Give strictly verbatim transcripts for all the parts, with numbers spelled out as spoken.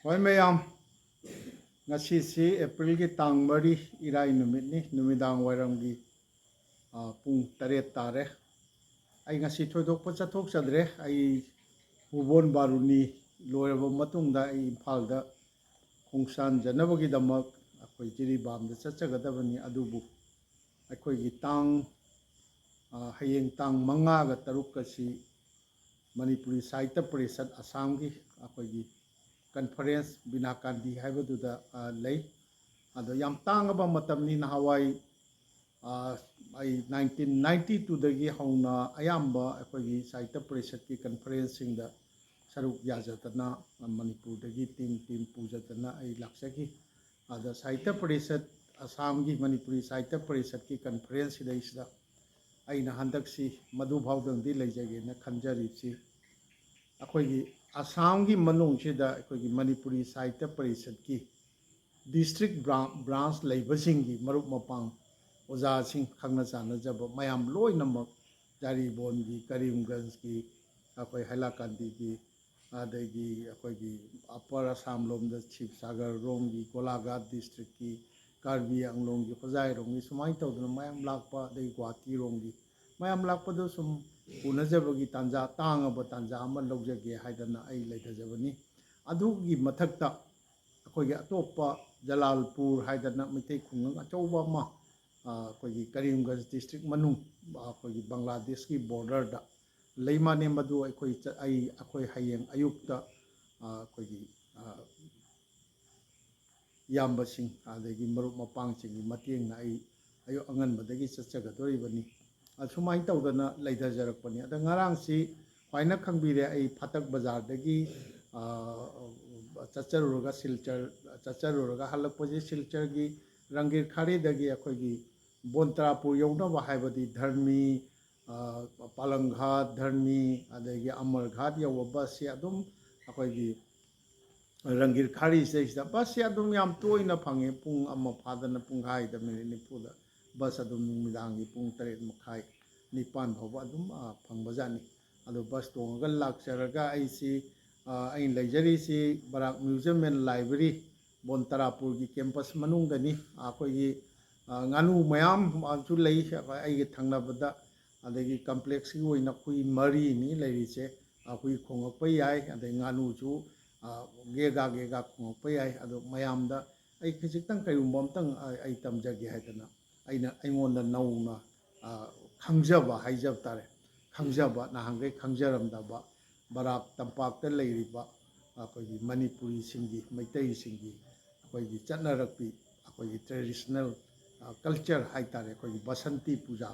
ꯍꯣꯏ ꯃꯌꯥꯝ, ꯉꯁꯤꯁꯤ ꯑꯦꯄ꯭ꯔꯤꯜꯒꯤ ꯇꯥꯡ ꯃꯔꯤ, ꯏꯔꯥꯏ ꯅꯨꯃꯤꯠꯅꯤ꯫ ꯅꯨꯃꯤꯗꯥꯡ ꯋꯥꯏꯔꯝꯒꯤ, ꯑ, ꯄꯨꯡ ꯇꯔꯦꯠ ꯇꯥꯔꯦ꯫ ꯑꯩ ꯉꯁꯤ ꯊꯣꯏꯗꯣꯛꯄ ꯆꯠꯊꯣꯛꯆꯗ꯭ꯔꯦ꯫ ꯑꯩ ꯄꯨꯕꯣꯟ ꯕꯥꯔꯨꯅꯤ ꯂꯣꯏꯔꯕ ꯃꯇꯨꯡꯗ ꯑꯩ ꯏꯝꯐꯥꯜꯗ ꯈꯣꯡꯁꯥꯟꯖꯅꯕꯒꯤꯗꯃꯛ ꯑꯩꯈꯣꯏ ꯖꯤꯔꯤꯕꯥꯝꯗ ꯆꯠꯆꯒꯗꯕꯅꯤ꯫ ꯑꯗꯨꯕꯨ ꯑꯩꯈꯣꯏꯒꯤ ꯇꯥꯡ, ꯑ, ꯍꯌꯦꯡ ꯇꯥꯡ ꯃꯉꯥꯒ ꯇꯔꯨꯛꯀꯁꯤ ꯃꯅꯤꯄꯨꯔꯤ ꯁꯥꯍꯤꯇ꯭ꯌ ꯄꯔꯤꯁꯠ ꯑꯁꯥꯝꯒꯤ ꯑꯩꯈꯣꯏꯒꯤ ꯀꯟꯐꯔꯦꯟꯁ ꯕꯤꯅꯥ ꯀꯥꯟꯗꯤ ꯍꯥꯏꯕꯗꯨꯗ, ꯑ, ꯂꯩ꯫ ꯑꯗꯣ ꯌꯥꯝ ꯇꯥꯡꯉꯕ ꯃꯇꯝꯅꯤ꯫ ꯅꯍꯥꯟꯋꯥꯏ, ꯑ, ꯑꯩ ꯅꯥꯏꯟꯇꯤꯟ ꯅꯥꯏꯟꯇꯤ ꯇꯨꯗꯒꯤ ꯍꯧꯅ ꯑꯌꯥꯝꯕ ꯑꯩꯈꯣꯏꯒꯤ ꯁꯥꯍꯤꯇ꯭ꯌ ꯄꯔꯤꯁꯠꯀꯤ ꯀꯟꯐꯔꯦꯟꯁꯁꯤꯡꯗ ꯁꯔꯨꯛ ꯌꯥꯖꯗꯅ, ꯃꯅꯤꯄꯨꯔꯗꯒꯤ ꯇꯤꯝ ꯇꯤꯝ ꯄꯨꯖꯗꯅ ꯑꯩ ꯂꯥꯛꯆꯈꯤ꯫ ꯑꯗ ꯁꯥꯍꯤꯇ꯭ꯌ ꯄꯔꯤꯁꯠ, ꯑꯁꯥꯝꯒꯤ ꯃꯅꯤꯄꯨꯔꯤ ꯁꯥꯍꯤꯇ꯭ꯌ ꯄꯔꯤꯁꯠꯀꯤ ꯀꯟꯐꯔꯦꯟꯁ ꯁꯤꯗꯩꯁꯤꯗ ꯑꯩꯅ ꯍꯟꯗꯛꯁꯤ ꯃꯗꯨꯐꯥꯎꯗꯪꯗꯤ ꯂꯩꯖꯒꯦꯅ ꯈꯟꯖꯔꯤꯕꯁꯤ, ꯑꯩꯈꯣꯏꯒꯤ ꯑꯁꯥꯝꯒꯤ ꯃꯅꯨꯡꯁꯤꯗ ꯑꯩꯈꯣꯏꯒꯤ ꯃꯅꯤꯄꯨꯔꯤ ꯁꯥꯍꯤꯇ꯭ꯌ ꯄꯔꯤꯁꯠꯀꯤ ꯗꯤꯁꯇ꯭ꯔꯤꯛ ꯕ꯭ꯔꯥꯟꯁ ꯂꯩꯕꯁꯤꯡꯒꯤ ꯃꯔꯨꯞ ꯃꯄꯥꯡ, ꯑꯣꯖꯥꯁꯤꯡ, ꯈꯪꯅ ꯆꯥꯟꯅꯖꯕ ꯃꯌꯥꯝ ꯂꯣꯏꯅꯃꯛ, ꯖꯥꯔꯤꯕꯣꯟꯒꯤ, ꯀꯔꯤꯝꯒꯟꯖꯀꯤ, ꯑꯩꯈꯣꯏ ꯍꯥꯏꯂꯥꯀꯥꯟꯗꯤꯒꯤ, ꯑꯗꯒꯤ ꯑꯩꯈꯣꯏꯒꯤ ꯑꯞꯄꯔ ꯑꯁꯥꯝ ꯂꯣꯝꯗ ꯁꯤꯕꯁꯥꯒꯔ ꯔꯣꯝꯒꯤ, ꯒꯣꯂꯥꯘꯥꯠ ꯗꯤꯁꯇ꯭ꯔꯤꯛꯀꯤ, ꯀꯥꯔꯕꯤ ꯑꯪꯂꯣꯡꯒꯤ, ꯍꯣꯖꯥꯏꯔꯣꯝꯒꯤ, ꯁꯨꯃꯥꯏꯅ ꯇꯧꯗꯅ ꯃꯌꯥꯝ ꯂꯥꯛꯄ, ꯑꯗꯒꯤ ꯒꯨꯍꯥꯇꯤꯔꯣꯝꯒꯤ ꯃꯌꯥꯝ ꯂꯥꯛꯄꯗꯨ ꯁꯨꯝ ꯎꯅꯖꯕꯒꯤ ꯇꯥꯟꯖꯥ, ꯇꯥꯡꯉꯕ ꯇꯥꯟꯖꯥ ꯑꯃ ꯂꯧꯖꯒꯦ ꯍꯥꯏꯗꯅ ꯑꯩ ꯂꯩꯊꯖꯕꯅꯤ꯫ ꯑꯗꯨꯒꯤ ꯃꯊꯛꯇ ꯑꯩꯈꯣꯏꯒꯤ ꯑꯇꯣꯞꯄ ꯖꯂꯥꯜꯄꯨꯔ ꯍꯥꯏꯗꯅ ꯃꯩꯇꯩ ꯈꯨꯡꯒꯪ ꯑꯆꯧꯕ ꯑꯃ, ꯑ, ꯑꯩꯈꯣꯏꯒꯤ ꯀꯔꯤꯝꯒꯟꯖ ꯗꯤꯁꯇ꯭ꯔꯤꯛ ꯃꯅꯨꯡ, ꯑ, ꯑꯩꯈꯣꯏꯒꯤ ꯕꯪꯒ꯭ꯂꯥꯗꯦꯁꯀꯤ ꯕꯣꯔꯗꯔꯗ ꯂꯩ ꯃꯥꯅꯦ꯫ ꯃꯗꯨ ꯑꯩꯈꯣꯏ ꯆ-, ꯑꯩ, ꯑꯩꯈꯣꯏ ꯍꯌꯦꯡ ꯑꯌꯨꯛꯇ, ꯑ, ꯑꯩꯈꯣꯏꯒꯤ, ꯑ, ꯏꯌꯥꯝꯕꯁꯤꯡ ꯑꯗꯒꯤ ꯃꯔꯨꯞ ꯃꯄꯥꯡꯁꯤꯡꯒꯤ ꯃꯇꯦꯡꯅ ꯑꯩ ꯑꯌꯨꯛ ꯑꯉꯟꯕꯗꯒꯤ ꯆꯠꯆꯒꯗꯧꯔꯤꯕꯅꯤ꯫ ꯑꯁꯨꯃꯥꯏꯅ ꯇꯧꯗꯅ ꯂꯩꯊꯖꯔꯛꯄꯅꯤ꯫ ꯑꯗ ꯉꯔꯥꯡꯁꯤ ꯈ꯭ꯋꯥꯏꯅ ꯈꯪꯕꯤꯔꯦ, ꯑꯩ ꯐꯥꯇꯛ ꯕꯖꯥꯔꯗꯒꯤ, ꯑ, ꯆꯠꯆꯔꯨꯔꯒ ꯁꯤꯜꯆꯔ ꯆꯠꯆꯔꯨꯔꯒ ꯍꯜꯂꯛꯄꯁꯤ ꯁꯤꯜꯆꯔꯒꯤ ꯔꯪꯒꯤꯔ ꯈꯥꯔꯤꯗꯒꯤ ꯑꯩꯈꯣꯏꯒꯤ ꯕꯣꯟꯇ꯭ꯔꯥꯄꯨꯔ ꯌꯧꯅꯕ, ꯍꯥꯏꯕꯗꯤ ꯙꯔꯃꯤ, ꯑ, ꯄꯥꯂꯪꯘꯥꯠ, ꯙꯔꯃꯤ, ꯑꯗꯒꯤ ꯑꯃꯔꯘꯥꯠ ꯌꯧꯕ ꯕꯁꯁꯤ ꯑꯗꯨꯝ ꯑꯩꯈꯣꯏꯒꯤ ꯔꯪꯒꯤꯔ ꯈꯥꯔꯤ ꯁꯤꯗꯩꯁꯤꯗ ꯕꯁꯁꯦ ꯑꯗꯨꯝ ꯌꯥꯝ ꯇꯣꯏꯅ ꯐꯪꯉꯦ꯫ ꯄꯨꯡ ꯑꯃ ꯐꯥꯗꯅ ꯄꯨꯡꯈꯥꯏꯗ ꯃꯤꯅꯤꯠ ꯅꯤꯐꯨꯗ ꯕꯁ ꯑꯗꯨꯝ ꯅꯨꯃꯤꯗꯥꯡꯒꯤ ꯄꯨꯡ ꯇꯔꯦꯠ ꯃꯈꯥꯏ, ꯅꯤꯄꯥꯟ ꯐꯥꯎꯕ ꯑꯗꯨꯝ, ꯑ, ꯐꯪꯕꯖꯥꯠꯅꯤ꯫ ꯑꯗꯣ ꯕꯁ ꯇꯣꯡꯉꯒ ꯂꯥꯛꯆꯔꯒ ꯑꯩꯁꯤ, ꯑ, ꯑꯩꯅ ꯂꯩꯖꯔꯤꯁꯤ ꯕꯔꯥꯛ Museum and Library, bone ꯇꯔꯥꯄꯨꯔꯒꯤ campus ꯃꯅꯨꯡꯗꯅꯤ꯫ ꯑꯩꯈꯣꯏꯒꯤ, ꯑ, ꯉꯥꯅꯨ ꯃꯌꯥꯝ ꯑꯃꯁꯨ ꯂꯩ ꯑꯩꯒꯤ ꯊꯪꯅꯕꯗ꯫ ꯑꯗꯒꯤ complexꯀꯤ ꯑꯣꯏꯅ ꯍꯨꯏ ꯃꯔꯤꯅꯤ ꯂꯩꯔꯤꯁꯦ꯫ ꯑ, ꯍꯨꯏ ꯈꯣꯡꯉꯛꯄ ꯌꯥꯏ, ꯑꯗꯩ ꯉꯥꯅꯨꯁꯨ, ꯑ, ꯒꯦꯒꯥ ꯒꯦꯒꯥ ꯈꯣꯡꯉꯛꯄ ꯌꯥꯏ꯫ ꯑꯗꯣ ꯃꯌꯥꯝꯗ ꯑꯩ ꯈꯖꯤꯛꯇꯪ ꯀꯔꯤꯒꯨꯝꯕ ꯑꯝꯇꯪ, ꯑ, ꯑꯩ ꯇꯝꯖꯒꯦ ꯍꯥꯏꯗꯅ ꯑꯩꯅ ꯑꯩꯉꯣꯟꯗ ꯅꯧꯅ, ꯑ, ꯈꯪꯖꯕ ꯍꯥꯏꯖꯕ ꯇꯥꯔꯦ, ꯈꯪꯖꯕ, ꯅꯍꯥꯟꯈꯩ ꯈꯪꯖꯔꯝꯗꯕ ꯕꯔꯥꯛ ꯇꯝꯄꯥꯛꯇ ꯂꯩꯔꯤꯕ ꯑꯩꯈꯣꯏꯒꯤ ꯃꯅꯤꯄꯨꯔꯤꯁꯤꯡꯒꯤ, ꯃꯩꯇꯩꯁꯤꯡꯒꯤ ꯑꯩꯈꯣꯏꯒꯤ ꯆꯠꯅꯔꯛꯄꯤ, ꯑꯩꯈꯣꯏꯒꯤ traditional, ꯑ, culture ꯍꯥꯏ ꯇꯥꯔꯦ, ꯑꯩꯈꯣꯏꯒꯤ ꯕꯁꯟꯇꯤ ꯄꯨꯖꯥ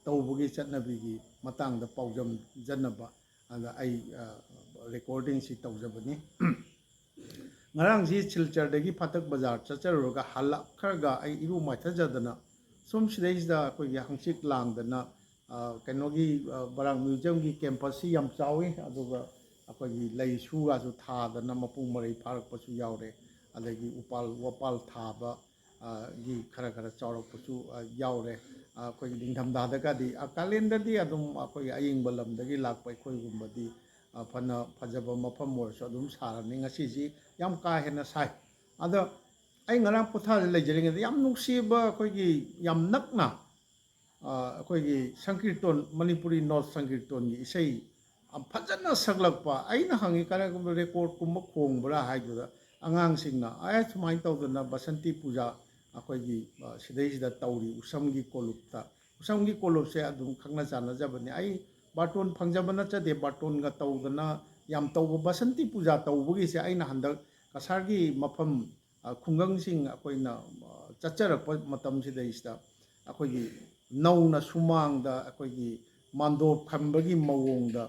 ꯇꯧꯕꯒꯤ ꯆꯠꯅꯕꯤꯒꯤ ꯃꯇꯥꯡꯗ ꯄꯥꯎꯖꯝꯖꯅꯕ ꯑꯗ ꯑꯩ, ꯑ, recordingꯁꯤ ꯇꯧꯖꯕꯅꯤ꯫ ꯉꯔꯥꯡꯁꯤ ꯁꯤꯜꯆꯔꯗꯒꯤ ꯐꯥꯇꯛ ꯕꯖꯥꯔ ꯆꯠꯆꯔꯨꯔꯒ ꯍꯜꯂꯛꯈ꯭ꯔꯒ ꯑꯩ ꯏꯔꯨ ꯃꯥꯏꯊꯖꯗꯅ ꯁꯨꯝ ꯁꯤꯗꯩꯁꯤꯗ ꯑꯩꯈꯣꯏꯒꯤ ꯍꯪꯆꯤꯠ ꯂꯥꯡꯗꯅ, ꯑ, ꯀꯩꯅꯣꯒꯤ, ꯑ, ꯕꯔꯥꯛ Museumꯒꯤ campusꯁꯤ ꯌꯥꯝ ꯆꯥꯎꯋꯤ, ꯑꯗꯨꯒ ꯑꯩꯈꯣꯏꯒꯤ ꯂꯩꯁꯨꯒꯁꯨ ꯊꯥꯗꯅ ꯃꯄꯨꯡ ꯃꯔꯩ ꯐꯥꯔꯛꯄꯁꯨ ꯌꯥꯎꯔꯦ, ꯑꯗꯒꯤ ꯎꯄꯥꯜ ꯋꯥꯄꯥꯜ ꯊꯥꯕ, ꯑ, ꯒꯤ ꯈꯔ ꯈꯔ ꯆꯥꯎꯔꯛꯄꯁꯨ, ꯑ, ꯌꯥꯎꯔꯦ꯫ ꯑ, ꯑꯩꯈꯣꯏꯒꯤ ꯅꯤꯡꯊꯝꯊꯥꯗꯒꯗꯤ, ꯑ, ꯀꯥꯂꯦꯟꯗꯗꯤ ꯑꯗꯨꯝ ꯑꯩꯈꯣꯏꯒꯤ ꯑꯌꯤꯡꯕ ꯂꯝꯗꯒꯤ ꯂꯥꯛꯄ ꯑꯩꯈꯣꯏꯒꯨꯝꯕꯗꯤ, ꯑ, ꯐꯅ ꯐꯖꯕ ꯃꯐꯝ ꯑꯣꯏꯔꯁꯨ ꯑꯗꯨꯝ ꯁꯥꯔꯅꯤ꯫ ꯉꯁꯤꯁꯤ ꯌꯥꯝ ꯀꯥ ꯍꯦꯟꯅ ꯁꯥꯏ꯫ ꯑꯗꯣ ꯑꯩ ꯉꯔꯥꯡ ꯄꯣꯊꯥꯗ ꯂꯩꯖꯔꯤꯉꯩꯗ ꯌꯥꯝ ꯅꯨꯡꯁꯤꯕ ꯑꯩꯈꯣꯏꯒꯤ ꯌꯥꯝ ꯅꯛꯅ, ꯑ, ꯑꯩꯈꯣꯏꯒꯤ ꯁꯪꯀꯤꯔꯇꯣꯟ, ꯃꯅꯤꯄꯨꯔꯤ ꯅꯣꯠ ꯁꯪꯀꯤꯔꯇꯣꯟꯒꯤ ꯏꯁꯩ ꯌꯥꯝ ꯐꯖꯅ ꯁꯛꯂꯛꯄ꯫ ꯑꯩꯅ ꯍꯪꯉꯤ, "ꯀꯔꯤꯒꯨꯝꯕ recordꯀꯨꯝꯕ ꯈꯣꯡꯕ꯭ꯔꯥ?" ꯍꯥꯏꯗꯨꯗ ꯑꯉꯥꯡꯁꯤꯡꯅ, "ꯑꯦ, ꯁꯨꯃꯥꯏꯅ ꯇꯧꯗꯅ ꯕꯁꯟꯇꯤ ꯄꯨꯖꯥ ꯑꯩꯈꯣꯏꯒꯤ, ꯑ, ꯁꯤꯗꯩꯁꯤꯗ ꯇꯧꯔꯤ, ꯎꯁꯝꯒꯤ ꯀꯣꯂꯨꯞꯇ꯫" ꯎꯁꯝꯒꯤ ꯀꯣꯂꯨꯞꯁꯦ ꯑꯗꯨꯝ ꯈꯪꯅ ꯆꯥꯟꯅꯖꯕꯅꯤ꯫ ꯑꯩ ꯕꯥꯔꯇꯣꯟ ꯐꯪꯖꯕ ꯅꯠꯆꯗꯦ, ꯕꯥꯔꯇꯣꯟꯒ ꯇꯧꯗꯅ ꯌꯥꯝ ꯇꯧꯕ ꯕꯁꯟꯇꯤ ꯄꯨꯖꯥ ꯇꯧꯕꯒꯤꯁꯦ ꯑꯩꯅ ꯍꯟꯗꯛ ꯀꯁꯥꯔꯒꯤ ꯃꯐꯝ, ꯑ, ꯈꯨꯡꯒꯪꯁꯤꯡ ꯑꯩꯈꯣꯏꯅ, ꯑ, ꯆꯠꯆꯔꯛꯄ ꯃꯇꯝꯁꯤꯗꯩꯁꯤꯗ ꯑꯩꯈꯣꯏꯒꯤ ꯅꯧꯅ ꯁꯨꯃꯥꯡꯗ ꯑꯩꯈꯣꯏꯒꯤ ꯃꯥꯟꯗꯣꯞ ꯈꯟꯕꯒꯤ ꯃꯑꯣꯡꯗ,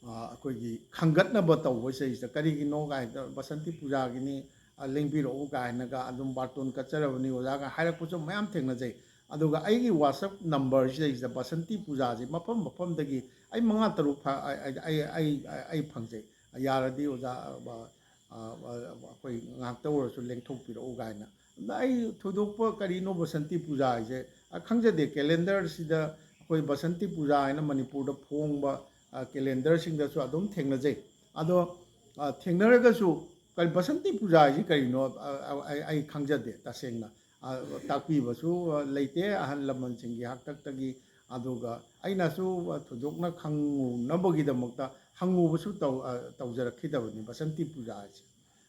ꯑ, ꯑꯩꯈꯣꯏꯒꯤ ꯈꯟꯒꯠꯅꯕ ꯇꯧꯕꯁꯤꯗꯩꯁꯤꯗ ꯀꯔꯤꯒꯤꯅꯣ ꯀꯥꯏꯅ ꯕꯁꯟꯇꯤ ꯄꯨꯖꯥꯒꯤꯅꯤ, ꯑ, ꯂꯦꯡꯕꯤꯔꯛꯎ ꯀꯥꯏꯅꯒ ꯑꯗꯨꯝ ꯕꯥꯔꯇꯣꯟ ꯀꯠꯆꯔꯕꯅꯤ ꯑꯣꯖꯥꯒ ꯍꯥꯏꯔꯛꯄꯁꯨ ꯃꯌꯥꯝ ꯊꯦꯡꯅꯖꯩ꯫ ꯑꯗꯨꯒ ꯑꯩꯒꯤ WhatsApp numberꯁꯤꯗꯩꯁꯤꯗ ꯕꯁꯟꯇꯤ ꯄꯨꯖꯥꯁꯤ ꯃꯐꯝ ꯃꯐꯝꯗꯒꯤ ꯑꯩ ꯃꯉꯥ ꯇꯔꯨꯛ ꯐ-, ꯑꯩ, ꯑꯩ, ꯑꯩ, ꯑꯩ, ꯑꯩ ꯐꯪꯖꯩ꯫ ꯌꯥꯔꯗꯤ ꯑꯣꯖꯥ, ꯑ, ꯑꯩꯈꯣꯏ ꯉꯥꯏꯍꯥꯛꯇ ꯑꯣꯏꯔꯁꯨ ꯂꯦꯡꯊꯣꯛꯄꯤꯔꯛꯎ ꯀꯥꯏꯅ꯫ ꯑꯗ ꯑꯩ ꯊꯣꯏꯗꯣꯛꯄ ꯀꯔꯤꯅꯣ ꯕꯁꯟꯇꯤ ꯄꯨꯖꯥ ꯍꯥꯏꯁꯦ ꯈꯪꯖꯗꯦ꯫ ꯀꯦꯂꯦꯟꯗꯔꯁꯤꯗ ꯑꯩꯈꯣꯏ ꯕꯁꯟꯇꯤ ꯄꯨꯖꯥ ꯍꯥꯏꯅ ꯃꯅꯤꯄꯨꯔꯗ ꯐꯣꯡꯕ ꯀꯦꯂꯦꯟꯗꯔꯁꯤꯡꯗꯁꯨ ꯑꯗꯨꯝ ꯊꯦꯡꯅꯖꯩ꯫ ꯑꯗꯣ ꯊꯦꯡꯅꯔꯒꯁꯨ ꯀꯔꯤ ꯕꯁꯟꯇꯤ ꯄꯨꯖꯥ ꯍꯥꯏꯁꯤ ꯀꯔꯤꯅꯣ? ꯑꯩ ꯈꯪꯖꯗꯦ ꯇꯁꯦꯡꯅ꯫ ꯇꯥꯛꯄꯤꯕꯁꯨ ꯂꯩꯇꯦ ꯑꯍꯜ ꯂꯃꯟꯁꯤꯡꯒꯤ ꯍꯥꯛꯇꯛꯇꯒꯤ꯫ ꯑꯗꯨꯒ ꯑꯩꯅꯁꯨ ꯊꯣꯏꯗꯣꯛꯅ ꯈꯪꯉꯨꯅꯕꯒꯤꯗꯃꯛꯇ ꯍꯪꯉꯨꯕꯁꯨ ꯇꯧꯖꯔꯛꯈꯤꯗꯕꯅꯤ ꯕꯁꯟꯇꯤ ꯄꯨꯖꯥ ꯍꯥꯏꯁꯦ꯫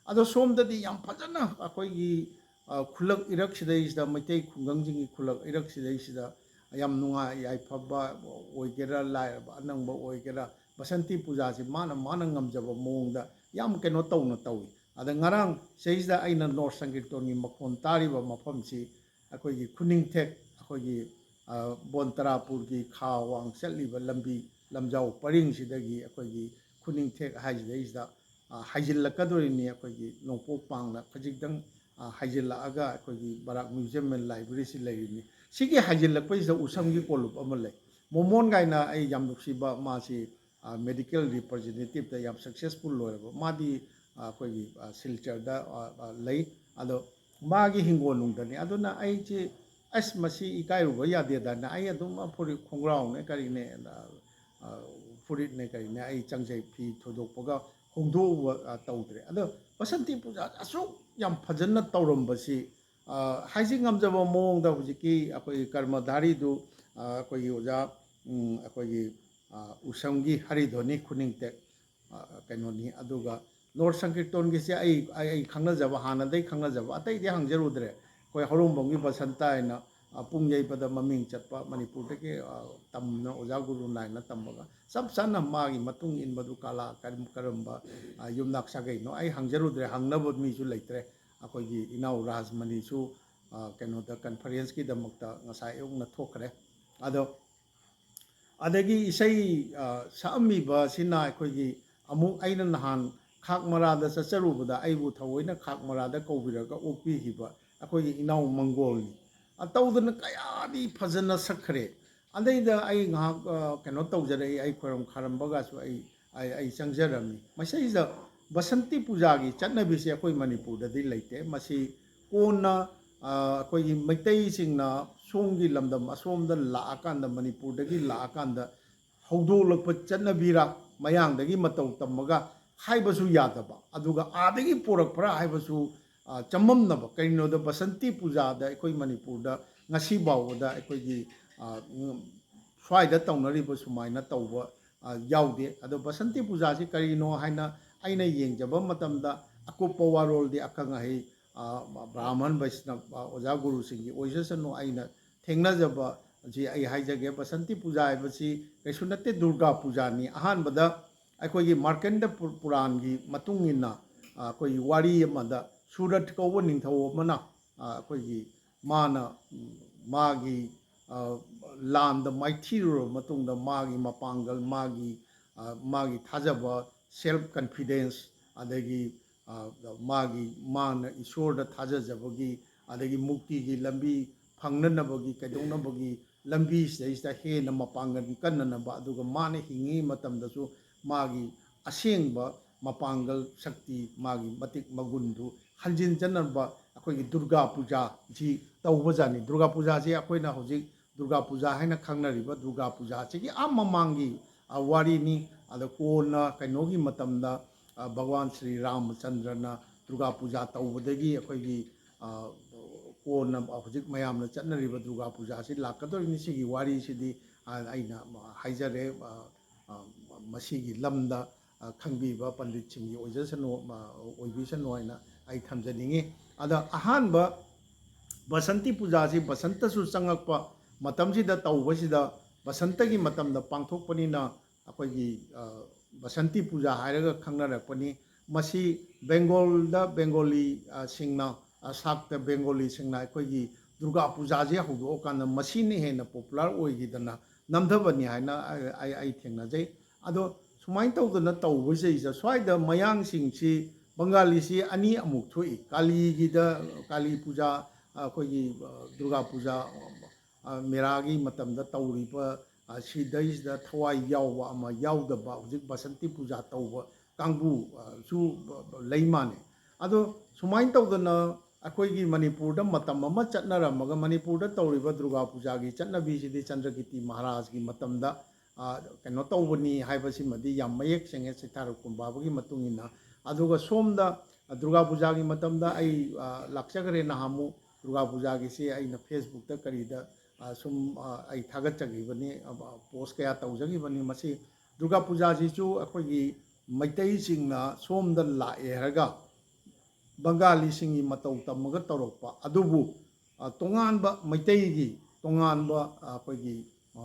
ꯑꯗꯣ ꯁꯣꯝꯗꯗꯤ ꯌꯥꯝ ꯐꯖꯅ ꯑꯩꯈꯣꯏꯒꯤ ꯈꯨꯜꯂꯛ ꯏꯔꯛꯁꯤꯗꯩꯁꯤꯗ, ꯃꯩꯇꯩ ꯈꯨꯡꯒꯪꯁꯤꯡꯒꯤ ꯈꯨꯜꯂꯛ ꯏꯔꯛꯁꯤꯗꯩꯁꯤꯗ ꯌꯥꯝ ꯅꯨꯡꯉꯥꯏ ꯌꯥꯏꯐꯕ ꯑꯣꯏꯒꯦꯔꯥ, ꯂꯥꯏꯔꯕ ꯑꯅꯪꯕ ꯑꯣꯏꯒꯦꯔꯥ, ꯕꯁꯟꯇꯤ ꯄꯨꯖꯥꯁꯤ ꯃꯥꯅ ꯃꯥꯅ ꯉꯝꯖꯕ ꯃꯑꯣꯡꯗ ꯌꯥꯝ ꯀꯩꯅꯣ ꯇꯧꯅ ꯇꯧꯏ꯫ ꯑꯗ ꯉꯔꯥꯡ ꯁꯤꯗꯩꯁꯤꯗ ꯑꯩꯅ ꯅꯣꯔ ꯁꯪꯀꯤꯔꯇꯣꯟꯒꯤ ꯃꯈꯣꯟ ꯇꯥꯔꯤꯕ ꯃꯐꯝꯁꯤ ꯑꯩꯈꯣꯏꯒꯤ ꯈꯨꯅꯤꯡꯊꯦꯛ, ꯑꯩꯈꯣꯏꯒꯤ ꯕꯣꯟꯇꯔꯥꯄꯨꯔꯒꯤ ꯈꯥ ꯋꯥꯡ ꯆꯠꯂꯤꯕ ꯂꯝꯕꯤ ꯂꯝꯖꯥꯎ ꯄꯔꯤꯡꯁꯤꯗꯒꯤ ꯑꯩꯈꯣꯏꯒꯤ ꯈꯨꯅꯤꯡꯊꯦꯛ ꯍꯥꯏꯁꯤꯗꯩꯁꯤꯗ ꯍꯥꯏꯖꯤꯜꯂꯛꯀꯗꯣꯔꯤꯅꯤ꯫ ꯑꯩꯈꯣꯏꯒꯤ ꯅꯣꯡꯄꯣꯛ ꯄꯥꯡꯅ ꯈꯖꯤꯛꯇꯪ ꯍꯥꯏꯖꯤꯜꯂꯛꯑꯒ ꯑꯩꯈꯣꯏꯒꯤ ꯕꯔꯥꯛ ꯃ꯭ꯌꯨꯖꯤꯌꯝ ꯑꯦꯟ ꯂꯥꯏꯕ꯭ꯔꯦꯔꯤꯁꯤ ꯂꯩꯔꯤꯅꯤ꯫ ꯁꯤꯒꯤ ꯍꯥꯏꯖꯤꯜꯂꯛꯄꯁꯤꯗ ꯎꯁꯝꯒꯤ ꯀꯣꯂꯨꯞ ꯑꯃ ꯂꯩ꯫ ꯃꯣꯃꯣꯟ ꯀꯥꯏꯅ ꯑꯩ ꯌꯥꯝ ꯅꯨꯡꯁꯤꯕ, ꯃꯥꯁꯤ ꯃꯦꯗꯤꯀꯦꯜ ꯔꯤꯄ꯭ꯔꯖꯦꯟꯇꯦꯇꯤꯞꯇ ꯌꯥꯝ ꯁꯛꯁꯦꯁꯐꯨꯜ ꯑꯣꯏꯔꯕ, ꯃꯥꯗꯤ ꯑꯩꯈꯣꯏꯒꯤ ꯁꯤꯜꯆꯔꯗ ꯂꯩ꯫ ꯑꯗꯣ ꯃꯥꯒꯤ ꯍꯤꯡꯒꯣꯜꯅꯨꯡꯗꯅꯤ꯫ ꯑꯗꯨꯅ ꯑꯩꯁꯦ ꯑꯁ ꯃꯁꯤ ꯏꯀꯥꯏꯔꯨꯕ ꯌꯥꯗꯦꯗꯅ ꯑꯩ ꯑꯗꯨꯝ ꯐꯨꯔꯤꯠ ꯈꯣꯡꯒ꯭ꯔꯥꯎꯅꯦ ꯀꯔꯤꯅꯦ, ꯐꯨꯔꯤꯠꯅꯦ ꯀꯔꯤꯅꯦ ꯑꯩ ꯆꯪꯖꯩ, ꯐꯤ ꯊꯣꯏꯗꯣꯛꯄꯒ ꯍꯣꯡꯗꯣꯛꯎꯕ ꯇꯧꯗ꯭ꯔꯦ꯫ ꯑꯗꯣ ꯕꯁꯟꯇꯤ ꯄꯨꯖꯥ ꯑꯁꯨꯛ ꯌꯥꯝ ꯐꯖꯅ ꯇꯧꯔꯝꯕꯁꯤ ꯍꯥꯏꯖ ꯉꯝꯖꯕ ꯃꯑꯣꯡꯗ ꯍꯧꯖꯤꯛꯀꯤ ꯑꯩꯈꯣꯏꯒꯤ ꯀꯔꯃꯙꯥꯔꯤꯗꯨ, ꯑꯩꯈꯣꯏꯒꯤ ꯑꯣꯖꯥ, ꯑꯩꯈꯣꯏꯒꯤ ꯎꯁꯝꯒꯤ ꯍꯔꯤꯙ꯭ꯋꯅꯤ ꯈꯨꯅꯤꯡꯇꯦꯛ ꯀꯩꯅꯣꯅꯤ꯫ ꯑꯗꯨꯒ ꯅꯣꯔ ꯁꯪꯀꯤꯔꯇꯣꯟꯒꯤꯁꯦ ꯑꯩ ꯑꯩ ꯑꯩ ꯈꯪꯅꯖꯕ, ꯍꯥꯟꯅꯗꯩ ꯈꯪꯅꯖꯕ, ꯑꯇꯩꯗꯤ ꯍꯪꯖꯔꯨꯗ꯭ꯔꯦ꯫ ꯑꯩꯈꯣꯏ ꯍꯧꯔꯣꯡꯕꯝꯒꯤ ꯕꯁꯟꯇ ꯍꯥꯏꯅ ꯄꯨꯡ ꯌꯩꯕꯗ ꯃꯃꯤꯡ ꯆꯠꯄ, ꯃꯅꯤꯄꯨꯔꯗꯒꯤ ꯇꯝꯅ ꯑꯣꯖꯥ ꯒꯨꯔꯨ ꯅꯥꯏꯅ ꯇꯝꯃꯒ ꯆꯞ ꯆꯥꯅ ꯃꯥꯒꯤ ꯃꯇꯨꯡ ꯏꯟꯕꯗꯨ ꯀꯂꯥ ꯀꯔꯝ ꯀꯔꯝꯕ ꯌꯨꯝꯅꯥꯛ ꯁꯥꯒꯩꯅꯣ ꯑꯩ ꯍꯪꯖꯔꯨꯗ꯭ꯔꯦ, ꯍꯪꯅꯕ ꯃꯤꯁꯨ ꯂꯩꯇ꯭ꯔꯦ꯫ ꯑꯩꯈꯣꯏꯒꯤ ꯏꯅꯥꯎ ꯔꯥꯖꯃꯅꯤꯁꯨ ꯀꯩꯅꯣꯗ ꯀꯟꯐꯔꯦꯟꯁꯀꯤꯗꯃꯛꯇ ꯉꯁꯥꯏ ꯑꯌꯨꯛꯅ ꯊꯣꯛꯈ꯭ꯔꯦ꯫ ꯑꯗꯣ ꯑꯗꯒꯤ ꯏꯁꯩ ꯁꯛꯑꯝꯃꯤꯕꯁꯤꯅ ꯑꯩꯈꯣꯏꯒꯤ ꯑꯃꯨꯛ ꯑꯩꯅ ꯅꯍꯥꯟ ꯈꯥꯛ ꯃꯔꯥꯗ ꯆꯠꯆꯔꯨꯕꯗ ꯑꯩꯕꯨ ꯊꯑꯣꯏꯅ ꯈꯥꯛ ꯃꯔꯥꯗ ꯀꯧꯕꯤꯔꯒ ꯑꯣꯛꯄꯤꯈꯤꯕ ꯑꯩꯈꯣꯏꯒꯤ ꯏꯅꯥꯎ ꯃꯪꯒꯣꯜꯅꯤ꯫ ꯇꯧꯗꯅ ꯀꯌꯥꯗꯤ ꯐꯖꯅ ꯁꯛꯈ꯭ꯔꯦ꯫ ꯑꯗꯩꯗ ꯑꯩ ꯉꯥꯏꯍꯥꯛ ꯀꯩꯅꯣ ꯇꯧꯖꯔꯛꯏ, ꯑꯩ ꯈꯣꯏꯔꯝ ꯈꯥꯔꯝꯕꯒꯁꯨ ꯑꯩ ꯑꯩ ꯑꯩ ꯆꯪꯖꯔꯝꯃꯤ꯫ ꯃꯁꯤꯗꯩꯁꯤꯗ ꯕꯁꯟꯇꯤ ꯄꯨꯖꯥꯒꯤ ꯆꯠꯅꯕꯤꯁꯦ ꯑꯩꯈꯣꯏ ꯃꯅꯤꯄꯨꯔꯗꯗꯤ ꯂꯩꯇꯦ꯫ ꯃꯁꯤ ꯀꯣꯟꯅ, ꯑ, ꯑꯩꯈꯣꯏꯒꯤ ꯃꯩꯇꯩꯁꯤꯡꯅ ꯁꯣꯝꯒꯤ ꯂꯝꯗꯝ ꯑꯁꯣꯝꯗ ꯂꯥꯛꯑꯀꯥꯟꯗ, ꯃꯅꯤꯄꯨꯔꯗꯒꯤ ꯂꯥꯛꯑꯀꯥꯟꯗ ꯍꯧꯗꯣꯛꯂꯛꯄ ꯆꯠꯅꯕꯤꯔ, ꯃꯌꯥꯡꯗꯒꯤ ꯃꯇꯧ ꯇꯝꯃꯒ ꯍꯥꯏꯕꯁꯨ ꯌꯥꯗꯕ, ꯑꯗꯨꯒ ꯑꯥꯗꯒꯤ ꯄꯣꯔꯛꯄ꯭ꯔꯥ ꯍꯥꯏꯕꯁꯨ, ꯑ, ꯆꯃꯝꯅꯕ꯫ ꯀꯔꯤꯒꯤꯅꯣꯗ ꯕꯁꯟꯇꯤ ꯄꯨꯖꯥꯗ ꯑꯩꯈꯣꯏ ꯃꯅꯤꯄꯨꯔꯗ ꯉꯁꯤ ꯐꯥꯎꯕꯗ ꯑꯩꯈꯣꯏꯒꯤ, ꯑ, ꯎꯝ, ꯁ꯭ꯋꯥꯏꯗ ꯇꯧꯅꯔꯤꯕ ꯁꯨꯃꯥꯏꯅ ꯇꯧꯕ, ꯑ, ꯌꯥꯎꯗꯦ꯫ ꯑꯗꯣ ꯕꯁꯟꯇꯤ ꯄꯨꯖꯥꯁꯤ ꯀꯔꯤꯅꯣ ꯍꯥꯏꯅ ꯑꯩꯅ ꯌꯦꯡꯖꯕ ꯃꯇꯝꯗ, ꯑꯀꯨꯞꯄ ꯋꯥꯔꯣꯜꯗꯤ ꯑꯈꯪ ꯑꯍꯩ, ꯑ, ꯕ꯭ꯔꯥꯍꯃꯟ ꯕꯩꯁꯅꯕ, ꯑ, ꯑꯣꯖꯥ ꯒꯨꯔꯨꯁꯤꯡꯒꯤ ꯑꯣꯏꯖꯁꯅꯨ, ꯑꯩꯅ ꯊꯦꯡꯅꯖꯕ ꯁꯤ ꯑꯩ ꯍꯥꯏꯖꯒꯦ꯫ ꯕꯁꯟꯇꯤ ꯄꯨꯖꯥ ꯍꯥꯏꯕꯁꯤ ꯀꯩꯁꯨ ꯅꯠꯇꯦ, ꯗꯨꯔꯒꯥ ꯄꯨꯖꯥꯅꯤ꯫ ꯑꯍꯥꯟꯕꯗ ꯑꯩꯈꯣꯏꯒꯤ ꯃꯥꯔꯀꯦꯟꯗ ꯄꯨ-, ꯄꯨꯔꯥꯟꯒꯤ ꯃꯇꯨꯡ ꯏꯟꯅ, ꯑ, ꯑꯩꯈꯣꯏꯒꯤ ꯋꯥꯔꯤ ꯑꯃꯗ ꯁꯨꯔꯠ ꯀꯧꯕ ꯅꯤꯡꯊꯧ ꯑꯃꯅ, ꯑ, ꯑꯩꯈꯣꯏꯒꯤ ꯃꯥꯅ, ꯎꯝ, ꯃꯥꯒꯤ, ꯑ, ꯂꯥꯟꯗ ꯃꯥꯏꯊꯤꯔꯨꯔꯕ ꯃꯇꯨꯡꯗ ꯃꯥꯒꯤ ꯃꯄꯥꯡꯒꯜ, ꯃꯥꯒꯤ, ꯑ, ꯃꯥꯒꯤ ꯊꯥꯖꯕ, self confidence, ꯑꯗꯒꯤ, ꯑ, ꯃꯥꯒꯤ, ꯃꯥꯅ ꯏꯁꯣꯔꯗ ꯊꯥꯖꯖꯕꯒꯤ, ꯑꯗꯒꯤ ꯃꯨꯛꯇꯤꯒꯤ ꯂꯝꯕꯤ ꯐꯪꯅꯅꯕꯒꯤ, ꯀꯩꯗꯧꯅꯕꯒꯤ ꯂꯝꯕꯤꯁꯤꯗꯩꯁꯤꯗ ꯍꯦꯟꯅ ꯃꯄꯥꯡꯒꯜ ꯀꯟꯅꯅꯕ, ꯑꯗꯨꯒ ꯃꯥꯅ ꯍꯤꯡꯉꯤꯉꯩ ꯃꯇꯝꯗꯁꯨ ꯃꯥꯒꯤ ꯑꯁꯦꯡꯕ ꯃꯄꯥꯡꯒꯜ ꯁꯛꯇꯤ, ꯃꯥꯒꯤ ꯃꯇꯤꯛ ꯃꯒꯨꯟꯗꯨ ꯍꯟꯖꯤꯟꯖꯅꯕ ꯑꯩꯈꯣꯏꯒꯤ ꯗꯨꯔꯒꯥ ꯄꯨꯖꯥꯁꯤ ꯇꯧꯕꯖꯥꯠꯅꯤ꯫ ꯗꯨꯔꯒꯥ ꯄꯨꯖꯥꯁꯤ ꯑꯩꯈꯣꯏꯅ ꯍꯧꯖꯤꯛ ꯗꯨꯔꯒꯥ ꯄꯨꯖꯥ ꯍꯥꯏꯅ ꯈꯪꯅꯔꯤꯕ ꯗꯨꯔꯒꯥ ꯄꯨꯖꯥꯁꯤꯒꯤ ꯑꯥ ꯃꯃꯥꯡꯒꯤ, ꯑ, ꯋꯥꯔꯤꯅꯤ꯫ ꯑꯗ ꯀꯣꯟꯅ ꯀꯩꯅꯣꯒꯤ ꯃꯇꯝꯗ, ꯑ, ꯚꯒꯋꯥꯟ ꯁ꯭ꯔꯤ ꯔꯥꯃꯆꯟꯗ꯭ꯔꯅ ꯗꯨꯔꯒꯥ ꯄꯨꯖꯥ ꯇꯧꯕꯗꯒꯤ ꯑꯩꯈꯣꯏꯒꯤ, ꯑ, ꯀꯣꯟꯅ ꯍꯧꯖꯤꯛ ꯃꯌꯥꯝꯅ ꯆꯠꯅꯔꯤꯕ ꯗꯨꯔꯒꯥ ꯄꯨꯖꯥꯁꯤ ꯂꯥꯛꯀꯗꯧꯔꯤꯅꯤ꯫ ꯁꯤꯒꯤ ꯋꯥꯔꯤꯁꯤꯗꯤ, ꯑ, ꯑꯩꯅ ꯍꯥꯏꯖꯔꯦ꯫ ꯑ, ꯑ, ꯃꯁꯤꯒꯤ ꯂꯝꯗ, ꯑ, ꯈꯪꯕꯤꯕ ꯄꯟꯗꯤꯠꯁꯤꯡꯒꯤ ꯑꯣꯏꯖꯁꯅꯨ, ꯑ, ꯑꯣꯏꯕꯤꯁꯅꯨ ꯍꯥꯏꯅ ꯑꯩ ꯊꯝꯖꯅꯤꯡꯉꯤ꯫ ꯑꯗ ꯑꯍꯥꯟꯕ ꯕꯁꯟꯇꯤ ꯄꯨꯖꯥꯁꯤ ꯕꯁꯟꯇꯁꯨ ꯆꯪꯉꯛꯄ ꯃꯇꯝꯁꯤꯗ ꯇꯧꯕꯁꯤꯗ, ꯕꯁꯟꯇꯒꯤ ꯃꯇꯝꯗ ꯄꯥꯡꯊꯣꯛꯄꯅꯤꯅ ꯑꯩꯈꯣꯏꯒꯤ, ꯑ, ꯕꯁꯟꯇꯤ ꯄꯨꯖꯥ ꯍꯥꯏꯔꯒ ꯈꯪꯅꯔꯛꯄꯅꯤ꯫ ꯃꯁꯤ ꯕꯦꯡꯒꯣꯜꯗ ꯕꯦꯡꯒꯣꯂꯤ, ꯑ, ꯁꯤꯡꯅ, ꯑ, ꯁꯥꯛꯇ ꯕꯦꯡꯒꯣꯂꯤꯁꯤꯡꯅ ꯑꯩꯈꯣꯏꯒꯤ ꯗꯨꯔꯒꯥ ꯄꯨꯖꯥꯁꯤ ꯍꯧꯗꯣꯛꯑꯀꯥꯟꯗ ꯃꯁꯤꯅ ꯍꯦꯟꯅ popular ꯑꯣꯏꯈꯤꯗꯅ ꯅꯝꯊꯕꯅꯤ ꯍꯥꯏꯅ ꯑꯩ, ꯑꯩ, ꯑꯩ ꯊꯦꯡꯅꯖꯩ꯫ ꯑꯗꯣ ꯁꯨꯃꯥꯏꯅ ꯇꯧꯗꯅ ꯇꯧꯕꯁꯤꯗꯩꯁꯤꯗ ꯁ꯭ꯋꯥꯏꯗ ꯃꯌꯥꯡꯁꯤꯡꯁꯤ, ꯕꯪꯒꯥꯂꯤꯁꯤ ꯑꯅꯤ ꯑꯃꯨꯛ ꯊꯣꯛꯏ꯫ ꯀꯥꯂꯤꯒꯤꯗ, ꯀꯥꯂꯤ ꯄꯨꯖꯥ, ꯑꯩꯈꯣꯏꯒꯤ, ꯑ, ꯗꯨꯔꯒꯥ ꯄꯨꯖꯥ, ꯑ, ꯃꯦꯔꯥꯒꯤ ꯃꯇꯝꯗ ꯇꯧꯔꯤꯕ, ꯑ, ꯁꯤꯗꯩꯁꯤꯗ ꯊꯋꯥꯏ ꯌꯥꯎꯕ ꯑꯃ, ꯌꯥꯎꯗꯕ, ꯍꯧꯖꯤꯛ ꯕꯁꯟꯇꯤ ꯄꯨꯖꯥ ꯇꯧꯕ ꯀꯥꯡꯕꯨ ꯑ, ꯁꯨ ꯂꯩ ꯃꯥꯜꯂꯦ꯫ ꯑꯗꯣ ꯁꯨꯃꯥꯏꯅ ꯇꯧꯗꯅ ꯑꯩꯈꯣꯏꯒꯤ ꯃꯅꯤꯄꯨꯔꯗ ꯃꯇꯝ ꯑꯃ ꯆꯠꯅꯔꯝꯃꯒ, ꯃꯅꯤꯄꯨꯔꯗ ꯇꯧꯔꯤꯕ ꯗꯨꯔꯒꯥ ꯄꯨꯖꯥꯒꯤ ꯆꯠꯅꯕꯤꯁꯤꯗꯤ ꯆꯟꯗ꯭ꯔꯀꯤꯔꯇꯤ ꯃꯍꯥꯔꯥꯖꯒꯤ ꯃꯇꯝꯗ ꯑ, ꯀꯩꯅꯣ ꯇꯧꯕꯅꯤ ꯍꯥꯏꯕꯁꯤꯃꯗꯤ ꯌꯥꯝ ꯃꯌꯦꯛ ꯁꯦꯡꯉꯦ, ꯁꯤꯊꯥꯔꯨꯞ ꯀꯨꯝꯕꯥꯕꯒꯤ ꯃꯇꯨꯡ ꯏꯟꯅ꯫ ꯑꯗꯨꯒ ꯁꯣꯝꯗ ꯗꯨꯔꯒꯥ ꯄꯨꯖꯥꯒꯤ ꯃꯇꯝꯗ ꯑꯩ ꯑ, ꯂꯥꯛꯆꯈ꯭ꯔꯦ ꯅꯍꯥꯟꯃꯨꯛ꯫ ꯗꯨꯔꯒꯥ ꯄꯨꯖꯥꯒꯤꯁꯤ ꯑꯩꯅ ꯐꯦꯁꯕꯨꯛꯇ ꯀꯔꯤꯗ ꯑ, ꯁꯨꯝ ꯑ, ꯑꯩ ꯊꯥꯒꯠꯆꯈꯤꯕꯅꯤ, ꯑ, ꯄꯣꯁ ꯀꯌꯥ ꯇꯧꯖꯈꯤꯕꯅꯤ꯫ ꯃꯁꯤ ꯗꯨꯔꯒꯥ ꯄꯨꯖꯥꯁꯤꯁꯨ ꯑꯩꯈꯣꯏꯒꯤ ꯃꯩꯇꯩꯁꯤꯡꯅ ꯁꯣꯝꯗ ꯂꯥꯛꯑꯦ ꯍꯥꯏꯔꯒ ꯕꯪꯒꯥꯂꯤꯁꯤꯡꯒꯤ ꯃꯇꯧ ꯇꯝꯃꯒ ꯇꯧꯔꯛꯄ, ꯑꯗꯨꯕꯨ ꯑ, ꯇꯣꯉꯥꯟꯕ ꯃꯩꯇꯩꯒꯤ ꯇꯣꯉꯥꯟꯕ, ꯑ, ꯑꯩꯈꯣꯏꯒꯤ ꯑ,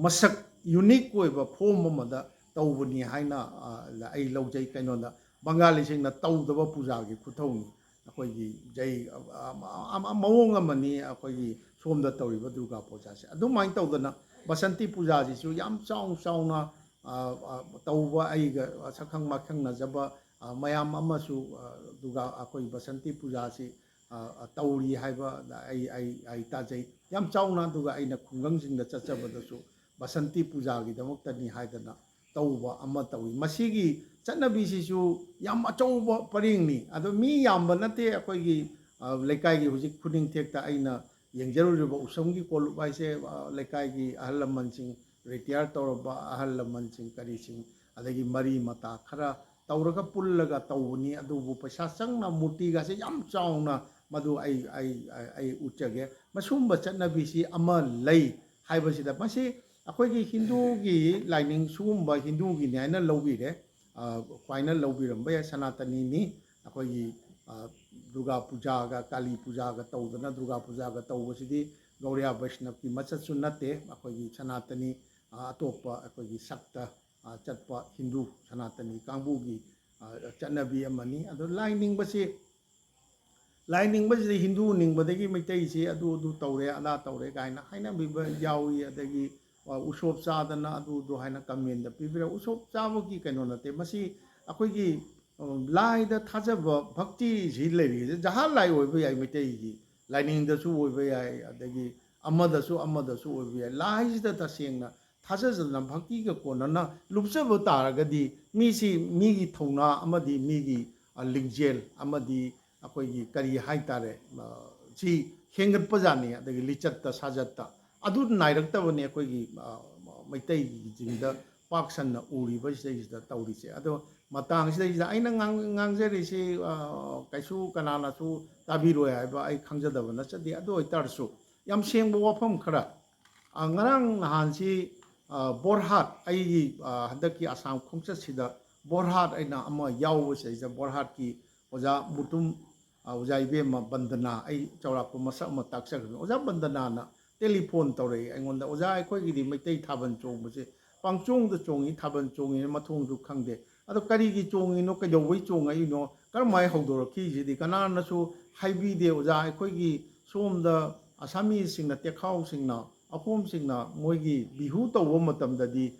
ꯃꯁꯛ ꯌꯨꯅꯤꯛ ꯑꯣꯏꯕ ꯐꯣꯝ ꯑꯃꯗ ꯇꯧꯕꯅꯤ ꯍꯥꯏꯅ ꯑ, ꯑꯩ ꯂꯧꯖꯩ꯫ ꯀꯩꯅꯣꯗ ꯕꯪꯒꯥꯂꯤꯁꯤꯡꯅ ꯇꯧꯗꯕ ꯄꯨꯖꯥꯒꯤ ꯈꯨꯊꯧꯅꯤ꯫ ꯑꯩꯈꯣꯏꯒꯤ ꯖꯩ ꯑ, ꯑ, ꯑ, ꯑ, ꯃꯑꯣꯡ ꯑꯃꯅꯤ ꯑꯩꯈꯣꯏꯒꯤ ꯁꯣꯝꯗ ꯇꯧꯔꯤꯕ ꯗꯨꯔꯒꯥ ꯄꯨꯖꯥꯁꯦ꯫ ꯑꯗꯨꯃꯥꯏꯅ ꯇꯧꯗꯅ ꯕꯁꯟꯇꯤ ꯄꯨꯖꯥꯁꯤꯁꯨ ꯌꯥꯝ ꯆꯥꯎ ꯆꯥꯎꯅ ꯑ, ꯑ, ꯇꯧꯕ, ꯑꯩꯒ ꯁꯛꯈꯪ ꯃꯥꯏꯈꯪꯅꯖꯕ ꯑ, ꯃꯌꯥꯝ ꯑꯃꯁꯨ ꯑ, ꯗꯨꯔꯒꯥ ꯑꯩꯈꯣꯏ ꯕꯁꯟꯇꯤ ꯄꯨꯖꯥꯁꯤ ꯑ, ꯑ, ꯇꯧꯔꯤ ꯍꯥꯏꯕ ꯑꯩ ꯑꯩ ꯑꯩ ꯇꯥꯖꯩ ꯌꯥꯝ ꯆꯥꯎꯅ꯫ ꯑꯗꯨꯒ ꯑꯩꯅ ꯈꯨꯡꯒꯪꯁꯤꯡꯗ ꯆꯠꯆꯕꯗꯁꯨ ꯕꯁꯟꯇꯤ ꯄꯨꯖꯥꯒꯤꯗꯃꯛꯇꯅꯤ ꯍꯥꯏꯗꯅ ꯇꯧꯕ ꯑꯃ ꯇꯧꯏ꯫ ꯃꯁꯤꯒꯤ ꯆꯠꯅꯕꯤꯁꯤꯁꯨ ꯌꯥꯝ ꯑꯆꯧꯕ ꯄꯔꯦꯡꯅꯤ꯫ ꯑꯗꯣ ꯃꯤ ꯌꯥꯝꯕ ꯅꯠꯇꯦ꯫ ꯑꯩꯈꯣꯏꯒꯤ ꯑ, ꯂꯩꯀꯥꯏꯒꯤ ꯍꯧꯖꯤꯛ ꯈꯨꯅꯤꯡꯊꯦꯛꯇ ꯑꯩꯅ ꯌꯦꯡꯖꯔꯨꯔꯤꯕ ꯎꯁꯝꯒꯤ ꯀꯣꯂꯨꯞ ꯍꯥꯏꯁꯦ ꯑ, ꯂꯩꯀꯥꯏꯒꯤ ꯑꯍꯜ ꯂꯃꯟꯁꯤꯡ, ꯔꯤꯇꯤꯌꯥꯔ ꯇꯧꯔꯕ ꯑꯍꯜ ꯂꯃꯟꯁꯤꯡ ꯀꯔꯤꯁꯤꯡ, ꯑꯗꯒꯤ ꯃꯔꯤ ꯃꯇꯥ ꯈꯔ ꯇꯧꯔꯒ ꯄꯨꯜꯂꯒ ꯇꯧꯕꯅꯤ꯫ ꯑꯗꯨꯕꯨ ꯄꯩꯁꯥ ꯆꯪꯅ ꯃꯨꯔꯇꯤꯒꯁꯦ ꯌꯥꯝ ꯆꯥꯎꯅ ꯃꯗꯨ ꯑꯩ ꯑꯩ ꯑꯩ ꯎꯠꯆꯒꯦ꯫ ꯃꯁꯨꯝꯕ ꯆꯠꯅꯕꯤꯁꯤ ꯑꯃ ꯂꯩ ꯍꯥꯏꯕꯁꯤꯗ, ꯃꯁꯤ ꯑꯩꯈꯣꯏꯒꯤ ꯍꯤꯟꯗꯨꯒꯤ ꯂꯥꯏꯅꯤꯡ, ꯁꯤꯒꯨꯝꯕ ꯍꯤꯟꯗꯨꯒꯤꯅꯤ ꯍꯥꯏꯅ ꯂꯧꯕꯤꯔꯦ꯫ ꯑ, ꯈ꯭ꯋꯥꯏꯅ ꯂꯧꯕꯤꯔꯝꯕ ꯌꯥꯏ꯫ ꯁꯅꯥꯇꯅꯤꯅꯤ꯫ ꯑꯩꯈꯣꯏꯒꯤ ꯑ, ꯗꯨꯔꯒꯥ ꯄꯨꯖꯥꯒ ꯀꯥꯂꯤ ꯄꯨꯖꯥꯒ ꯇꯧꯗꯅ, ꯗꯨꯔꯒꯥ ꯄꯨꯖꯥꯒ ꯇꯧꯕꯁꯤꯗꯤ ꯒꯧꯔꯤꯌꯥ ꯕꯩꯁꯅꯕꯀꯤ ꯃꯆꯠꯁꯨ ꯅꯠꯇꯦ꯫ ꯑꯩꯈꯣꯏꯒꯤ ꯁꯅꯥꯇꯅꯤ, ꯑ, ꯑꯇꯣꯞꯄ ꯑꯩꯈꯣꯏꯒꯤ ꯁꯛꯇ ꯑ, ꯆꯠꯄ ꯍꯤꯟꯗꯨ ꯁꯅꯥꯇꯅꯤ ꯀꯥꯡꯕꯨꯒꯤ ꯑ, ꯆꯠꯅꯕꯤ ꯑꯃꯅꯤ꯫ ꯑꯗꯣ ꯂꯥꯏ ꯅꯤꯡꯕꯁꯤ, ꯂꯥꯏ ꯅꯤꯡꯕꯁꯤꯗ ꯍꯤꯟꯗꯨ ꯅꯤꯡꯕꯗꯒꯤ ꯃꯩꯇꯩꯁꯤ ꯑꯗꯨ ꯑꯗꯨ ꯇꯧꯔꯦ, ꯑꯗꯥ ꯇꯧꯔꯦ ꯀꯥꯏꯅ ꯍꯥꯏꯅꯕꯤꯕ ꯌꯥꯎꯏ꯫ ꯑꯗꯒꯤ ꯑ, ꯎꯁꯣꯞ ꯆꯥꯗꯅ ꯑꯗꯨꯗꯣ ꯍꯥꯏꯅ ꯀꯃꯦꯟꯗ ꯄꯤꯕꯤꯔꯛ꯫ ꯎꯁꯣꯞ ꯆꯥꯕꯒꯤ ꯀꯩꯅꯣ ꯅꯠꯇꯦ꯫ ꯃꯁꯤ ꯑꯩꯈꯣꯏꯒꯤ ꯑ, ꯂꯥꯏꯗ ꯊꯥꯖꯕ ꯚꯛꯇꯤꯁꯤ ꯂꯩꯔꯤꯁꯦ ꯖꯍꯥꯔ ꯂꯥꯏ ꯑꯣꯏꯕ ꯌꯥꯏ, ꯃꯩꯇꯩꯒꯤ ꯂꯥꯏꯅꯤꯡꯗꯁꯨ ꯑꯣꯏꯕ ꯌꯥꯏ, ꯑꯗꯒꯤ ꯑꯃꯗꯁꯨ ꯑꯃꯗꯁꯨ ꯑꯣꯏꯕ ꯌꯥꯏ꯫ ꯂꯥꯏꯁꯤꯗ ꯇꯁꯦꯡꯅ ꯊꯥꯖꯖꯅ ꯚꯛꯇꯤꯒ ꯀꯣꯟꯅꯅ ꯂꯨꯞꯆꯕ ꯇꯥꯔꯒꯗꯤ ꯃꯤꯁꯤ ꯃꯤꯒꯤ ꯊꯧꯅꯥ ꯑꯃꯗꯤ ꯃꯤꯒꯤ, ꯑ, ꯂꯤꯡꯖꯦꯜ ꯑꯃꯗꯤ ꯑꯩꯈꯣꯏꯒꯤ ꯀꯔꯤ ꯍꯥꯏꯇꯥꯔꯦ, ꯑ, ꯁꯤ ꯍꯦꯟꯒꯠꯄꯖꯥꯠꯅꯤ꯫ ꯑꯗꯒꯤ ꯂꯤꯆꯠꯇ ꯁꯥꯖꯠꯇ ꯑꯗꯨ ꯅꯥꯏꯔꯛꯇꯕꯅꯤ ꯑꯩꯈꯣꯏꯒꯤ, ꯑ, ꯃꯩꯇꯩꯒꯤꯁꯤꯡꯗ ꯄꯥꯛ ꯁꯟꯅ ꯎꯔꯤꯕ ꯁꯤꯗꯩꯁꯤꯗ ꯇꯧꯔꯤꯁꯦ꯫ ꯑꯗꯣ ꯃꯇꯥꯡꯁꯤꯗꯩꯁꯤꯗ ꯑꯩꯅ ꯉꯥꯡ-, ꯉꯥꯡꯖꯔꯤꯁꯤ, ꯑ, ꯀꯩꯁꯨ ꯀꯅꯥꯅꯁꯨ ꯇꯥꯕꯤꯔꯣꯏ ꯍꯥꯏꯕ ꯑꯩ ꯈꯪꯖꯗꯕ ꯅꯠꯆꯗꯦ꯫ ꯑꯗꯨ ꯑꯣꯏꯇꯥꯔꯁꯨ ꯌꯥꯝ ꯁꯦꯡꯕ ꯋꯥꯐꯝ ꯈꯔ, ꯑ, ꯉꯔꯥꯡ ꯅꯍꯥꯟꯁꯤ, ꯑ, ꯕꯣꯔꯍꯥꯠ, ꯑꯩꯒꯤ, ꯑ, ꯍꯟꯗꯛꯀꯤ ꯑꯁꯥꯝ ꯈꯣꯡꯆꯠꯁꯤꯗ ꯕꯣꯔꯍꯥꯠ ꯑꯩꯅ ꯑꯃ ꯌꯥꯎꯕꯁꯤꯗꯩꯁꯤꯗ ꯕꯣꯔꯍꯥꯠꯀꯤ ꯑꯣꯖꯥ ꯃꯨꯇꯨꯝ, ꯑ, ꯑꯣꯖꯥ ꯏꯕꯦꯝꯃ ꯕꯟꯗꯅꯥ, ꯑꯩ ꯆꯥꯎꯔꯥꯛꯄ ꯃꯁꯛ ꯑꯃ ꯇꯥꯛꯆꯈ꯭ꯔꯕꯅꯤ꯫ ꯑꯣꯖꯥ ꯕꯟꯗꯅꯥꯅ ꯇꯦꯂꯤꯐꯣꯟ ꯇꯧꯔꯛꯏ ꯑꯩꯉꯣꯟꯗ, "ꯑꯣꯖꯥ, ꯑꯩꯈꯣꯏꯒꯤꯗꯤ ꯃꯩꯇꯩ ꯊꯥꯕꯜ ꯆꯣꯡꯕꯁꯦ ꯄꯪꯆꯣꯡꯗ ꯆꯣꯡꯉꯤ, ꯊꯥꯕꯜ ꯆꯣꯡꯉꯤꯅ ꯃꯊꯣꯡꯁꯨ ꯈꯪꯗꯦ꯫ ꯑꯗꯣ ꯀꯔꯤꯒꯤ ꯆꯣꯡꯉꯤꯅꯣ, ꯀꯩꯗꯧꯕꯩ ꯆꯣꯡꯉꯛꯏꯅꯣ, ꯀꯔꯝꯍꯥꯏꯅ ꯍꯧꯗꯣꯔꯛꯈꯤꯁꯤꯗꯤ ꯀꯅꯥꯅꯁꯨ ꯍꯥꯏꯕꯤꯗꯦ꯫ ꯑꯣꯖꯥ, ꯑꯩꯈꯣꯏꯒꯤ ꯁꯣꯝꯗ ꯑꯁꯥꯃꯤꯁꯁꯤꯡꯅ, ꯇꯦꯈꯥꯎꯁꯤꯡꯅ, ꯑꯈꯣꯝꯁꯤꯡꯅ ꯃꯣꯏꯒꯤ ꯕꯤꯍꯨ ꯇꯧꯕ ꯃꯇꯝꯗꯗꯤ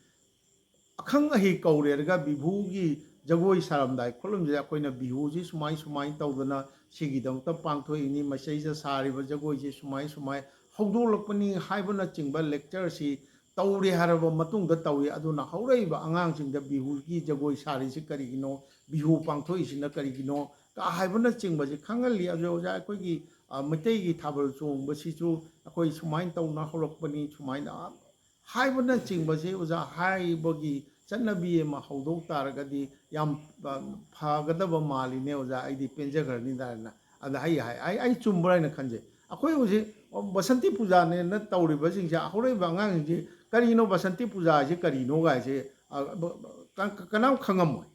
ꯑꯈꯪ ꯑꯍꯩ ꯀꯧꯔꯦꯔꯒ ꯕꯤꯍꯨꯒꯤ ꯖꯒꯣꯏ ꯁꯥꯔꯝꯗꯥꯏ ꯈꯣꯠꯂꯝꯗꯥꯏ ꯑꯩꯈꯣꯏꯅ ꯕꯤꯍꯨꯁꯤ ꯁꯨꯃꯥꯏ ꯁꯨꯃꯥꯏꯅ ꯇꯧꯗꯅ ꯁꯤꯒꯤꯗꯃꯛꯇ ꯄꯥꯡꯊꯣꯛꯏꯅꯤ, ꯃꯁꯤꯗꯩꯁꯤꯗ ꯁꯥꯔꯤꯕ ꯖꯒꯣꯏꯁꯤ ꯁꯨꯃꯥꯏ ꯁꯨꯃꯥꯏ ꯍꯧꯗꯣꯛꯂꯛꯄꯅꯤ" ꯍꯥꯏꯕꯅꯆꯤꯡꯕ lecture ꯁꯤ ꯇꯧꯔꯦ ꯍꯥꯏꯔꯕ ꯃꯇꯨꯡꯗ ꯇꯧꯏ꯫ ꯑꯗꯨꯅ ꯍꯧꯔꯛꯏꯕ ꯑꯉꯥꯡꯁꯤꯡꯗ ꯕꯤꯍꯨꯒꯤ ꯖꯒꯣꯏ ꯁꯥꯔꯤꯁꯤ ꯀꯔꯤꯒꯤꯅꯣ, ꯕꯤꯍꯨ ꯄꯥꯡꯊꯣꯛꯏꯁꯤꯅ ꯀꯔꯤꯒꯤꯅꯣ ꯀ ꯍꯥꯏꯕꯅꯆꯤꯡꯕꯁꯤ ꯈꯪꯍꯜꯂꯤ꯫ ꯑꯗꯨ ꯑꯣꯖꯥ, ꯑꯩꯈꯣꯏꯒꯤ, ꯑ, ꯃꯩꯇꯩꯒꯤ ꯊꯥꯕꯜ ꯆꯣꯡꯕꯁꯤꯁꯨ ꯑꯩꯈꯣꯏ ꯁꯨꯃꯥꯏꯅ ꯇꯧꯅ ꯍꯧꯔꯛꯄꯅꯤ, ꯁꯨꯃꯥꯏꯅ ꯍꯥꯏꯕꯅꯆꯤꯡꯕꯁꯤ ꯑꯣꯖꯥ ꯍꯥꯏꯕꯒꯤ ꯆꯠꯅꯕꯤ ꯑꯃ ꯍꯧꯗꯣꯛ ꯇꯥꯔꯒꯗꯤ ꯌꯥꯝ, ꯑ, ꯐꯒꯗꯕ ꯃꯥꯜꯂꯤꯅꯦ ꯑꯣꯖꯥ, ꯑꯩꯗꯤ ꯄꯦꯟꯖꯈ꯭ꯔꯅꯤꯗꯅ꯫ ꯑꯗ ꯑꯩ ꯍꯥꯏ-, ꯑꯩ, ꯑꯩ ꯆꯨꯝꯕ꯭ꯔꯥ ꯍꯥꯏꯅ ꯈꯟꯖꯩ꯫ ꯑꯩꯈꯣꯏ ꯍꯧꯖꯤꯛ ꯕꯁꯟꯇꯤ ꯄꯨꯖꯥꯅꯦꯅ ꯇꯧꯔꯤꯕꯁꯤꯡꯁꯦ, ꯍꯧꯔꯛꯏꯕ ꯑꯉꯥꯡꯁꯤꯡꯁꯦ ꯀꯔꯤꯅꯣ ꯕꯁꯟꯇꯤ ꯄꯨꯖꯥ ꯍꯥꯏꯁꯦ ꯀꯔꯤꯅꯣ ꯒꯥꯏꯁꯦ, ꯑ, ꯕ-, ꯕ-, ꯀ-, ꯀ-, ꯀꯅꯥꯝ ꯈꯪꯉꯝꯃꯣꯏ꯫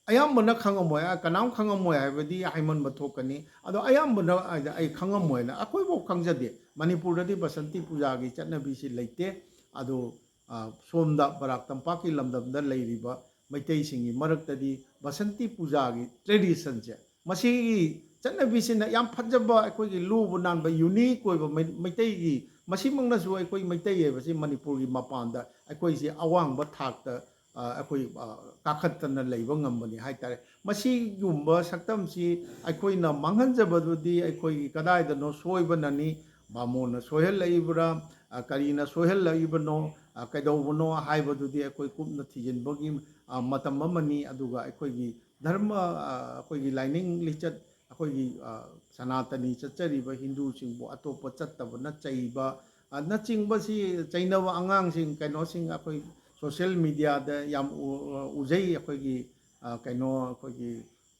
ꯑꯌꯥꯝꯕꯅ ꯈꯪꯉꯝꯃꯣꯏ꯫ ꯑ, ꯀꯅꯥꯝ ꯈꯪꯉꯝꯃꯣꯏ ꯍꯥꯏꯕꯗꯤ ꯍꯥꯏꯃꯟꯕ ꯊꯣꯛꯀꯅꯤ꯫ ꯑꯗꯣ ꯑꯌꯥꯝꯕꯅ ꯑꯩ, ꯑꯩ ꯈꯪꯉꯝꯃꯣꯏꯅ, ꯑꯩꯈꯣꯏꯐꯥꯎ ꯈꯪꯖꯗꯦ꯫ ꯃꯅꯤꯄꯨꯔꯗꯗꯤ ꯕꯁꯟꯇꯤ ꯄꯨꯖꯥꯒꯤ ꯆꯠꯅꯕꯤꯁꯤ ꯂꯩꯇꯦ꯫ ꯑꯗꯣ, ꯑ, ꯁꯣꯝꯗ ꯕꯔꯥꯛ ꯇꯝꯄꯥꯛꯀꯤ ꯂꯝꯗꯝꯗ ꯂꯩꯔꯤꯕ ꯃꯩꯇꯩꯁꯤꯡꯒꯤ ꯃꯔꯛꯇꯗꯤ ꯕꯁꯟꯇꯤ ꯄꯨꯖꯥꯒꯤ tradition ꯁꯦ, ꯃꯁꯤꯒꯤ ꯆꯠꯅꯕꯤꯁꯤꯅ ꯌꯥꯝ ꯐꯖꯕ, ꯑꯩꯈꯣꯏꯒꯤ ꯂꯨꯕ ꯅꯥꯟꯕ, unique ꯑꯣꯏꯕ ꯃꯩ-, ꯃꯩꯇꯩꯒꯤ, ꯃꯁꯤꯃꯛꯅꯁꯨ ꯑꯩꯈꯣꯏ ꯃꯩꯇꯩ ꯍꯥꯏꯕꯁꯤ ꯃꯅꯤꯄꯨꯔꯒꯤ ꯃꯄꯥꯟꯗ ꯑꯩꯈꯣꯏꯁꯦ ꯑꯋꯥꯡꯕ ꯊꯥꯛꯇ, ꯑ, ꯑꯩꯈꯣꯏ, ꯑ, ꯀꯥꯈꯠꯇꯅ ꯂꯩꯕ ꯉꯝꯕꯅꯤ ꯍꯥꯏꯇꯥꯔꯦ꯫ ꯃꯁꯤꯒꯨꯝꯕ ꯁꯛꯇꯝꯁꯤ ꯑꯩꯈꯣꯏꯅ ꯃꯥꯡꯍꯟꯖꯕꯗꯨꯗꯤ ꯑꯩꯈꯣꯏꯒꯤ ꯀꯗꯥꯏꯗꯅꯣ ꯁꯣꯏꯕꯅꯅꯤ꯫ ꯕꯥꯃꯣꯟꯅ ꯁꯣꯏꯍꯜꯂꯛꯏꯕ꯭ꯔꯥ, ꯑ, ꯀꯔꯤꯅ ꯁꯣꯏꯍꯜꯂꯛꯏꯕꯅꯣ, ꯑ, ꯀꯩꯗꯧꯕꯅꯣ ꯍꯥꯏꯕꯗꯨꯗꯤ ꯑꯩꯈꯣꯏ ꯀꯨꯞꯅ ꯊꯤꯖꯤꯟꯕꯒꯤ, ꯑ, ꯃꯇꯝ ꯑꯃꯅꯤ꯫ ꯑꯗꯨꯒ ꯑꯩꯈꯣꯏꯒꯤ ꯙꯔꯃ, ꯑ, ꯑꯩꯈꯣꯏꯒꯤ ꯂꯥꯏꯅꯤꯡ ꯂꯤꯆꯠ, ꯑꯩꯈꯣꯏꯒꯤ, ꯑ, ꯁꯅꯥꯇꯅꯤ ꯆꯠꯆꯔꯤꯕ ꯍꯤꯟꯗꯨꯁꯤꯡꯕꯨ ꯑꯇꯣꯞꯄ ꯆꯠꯇꯕꯅ ꯆꯩꯕ, ꯑ, ꯅꯆꯤꯡꯕꯁꯤ ꯆꯩꯅꯕ ꯑꯉꯥꯡꯁꯤꯡ, ꯀꯩꯅꯣꯁꯤꯡ ꯑꯩꯈꯣꯏ social mediaꯗ ꯌꯥꯝ ꯎ-, ꯎꯖꯩ꯫ ꯑꯩꯈꯣꯏꯒꯤ, ꯑ, ꯀꯩꯅꯣ, ꯑꯩꯈꯣꯏꯒꯤ,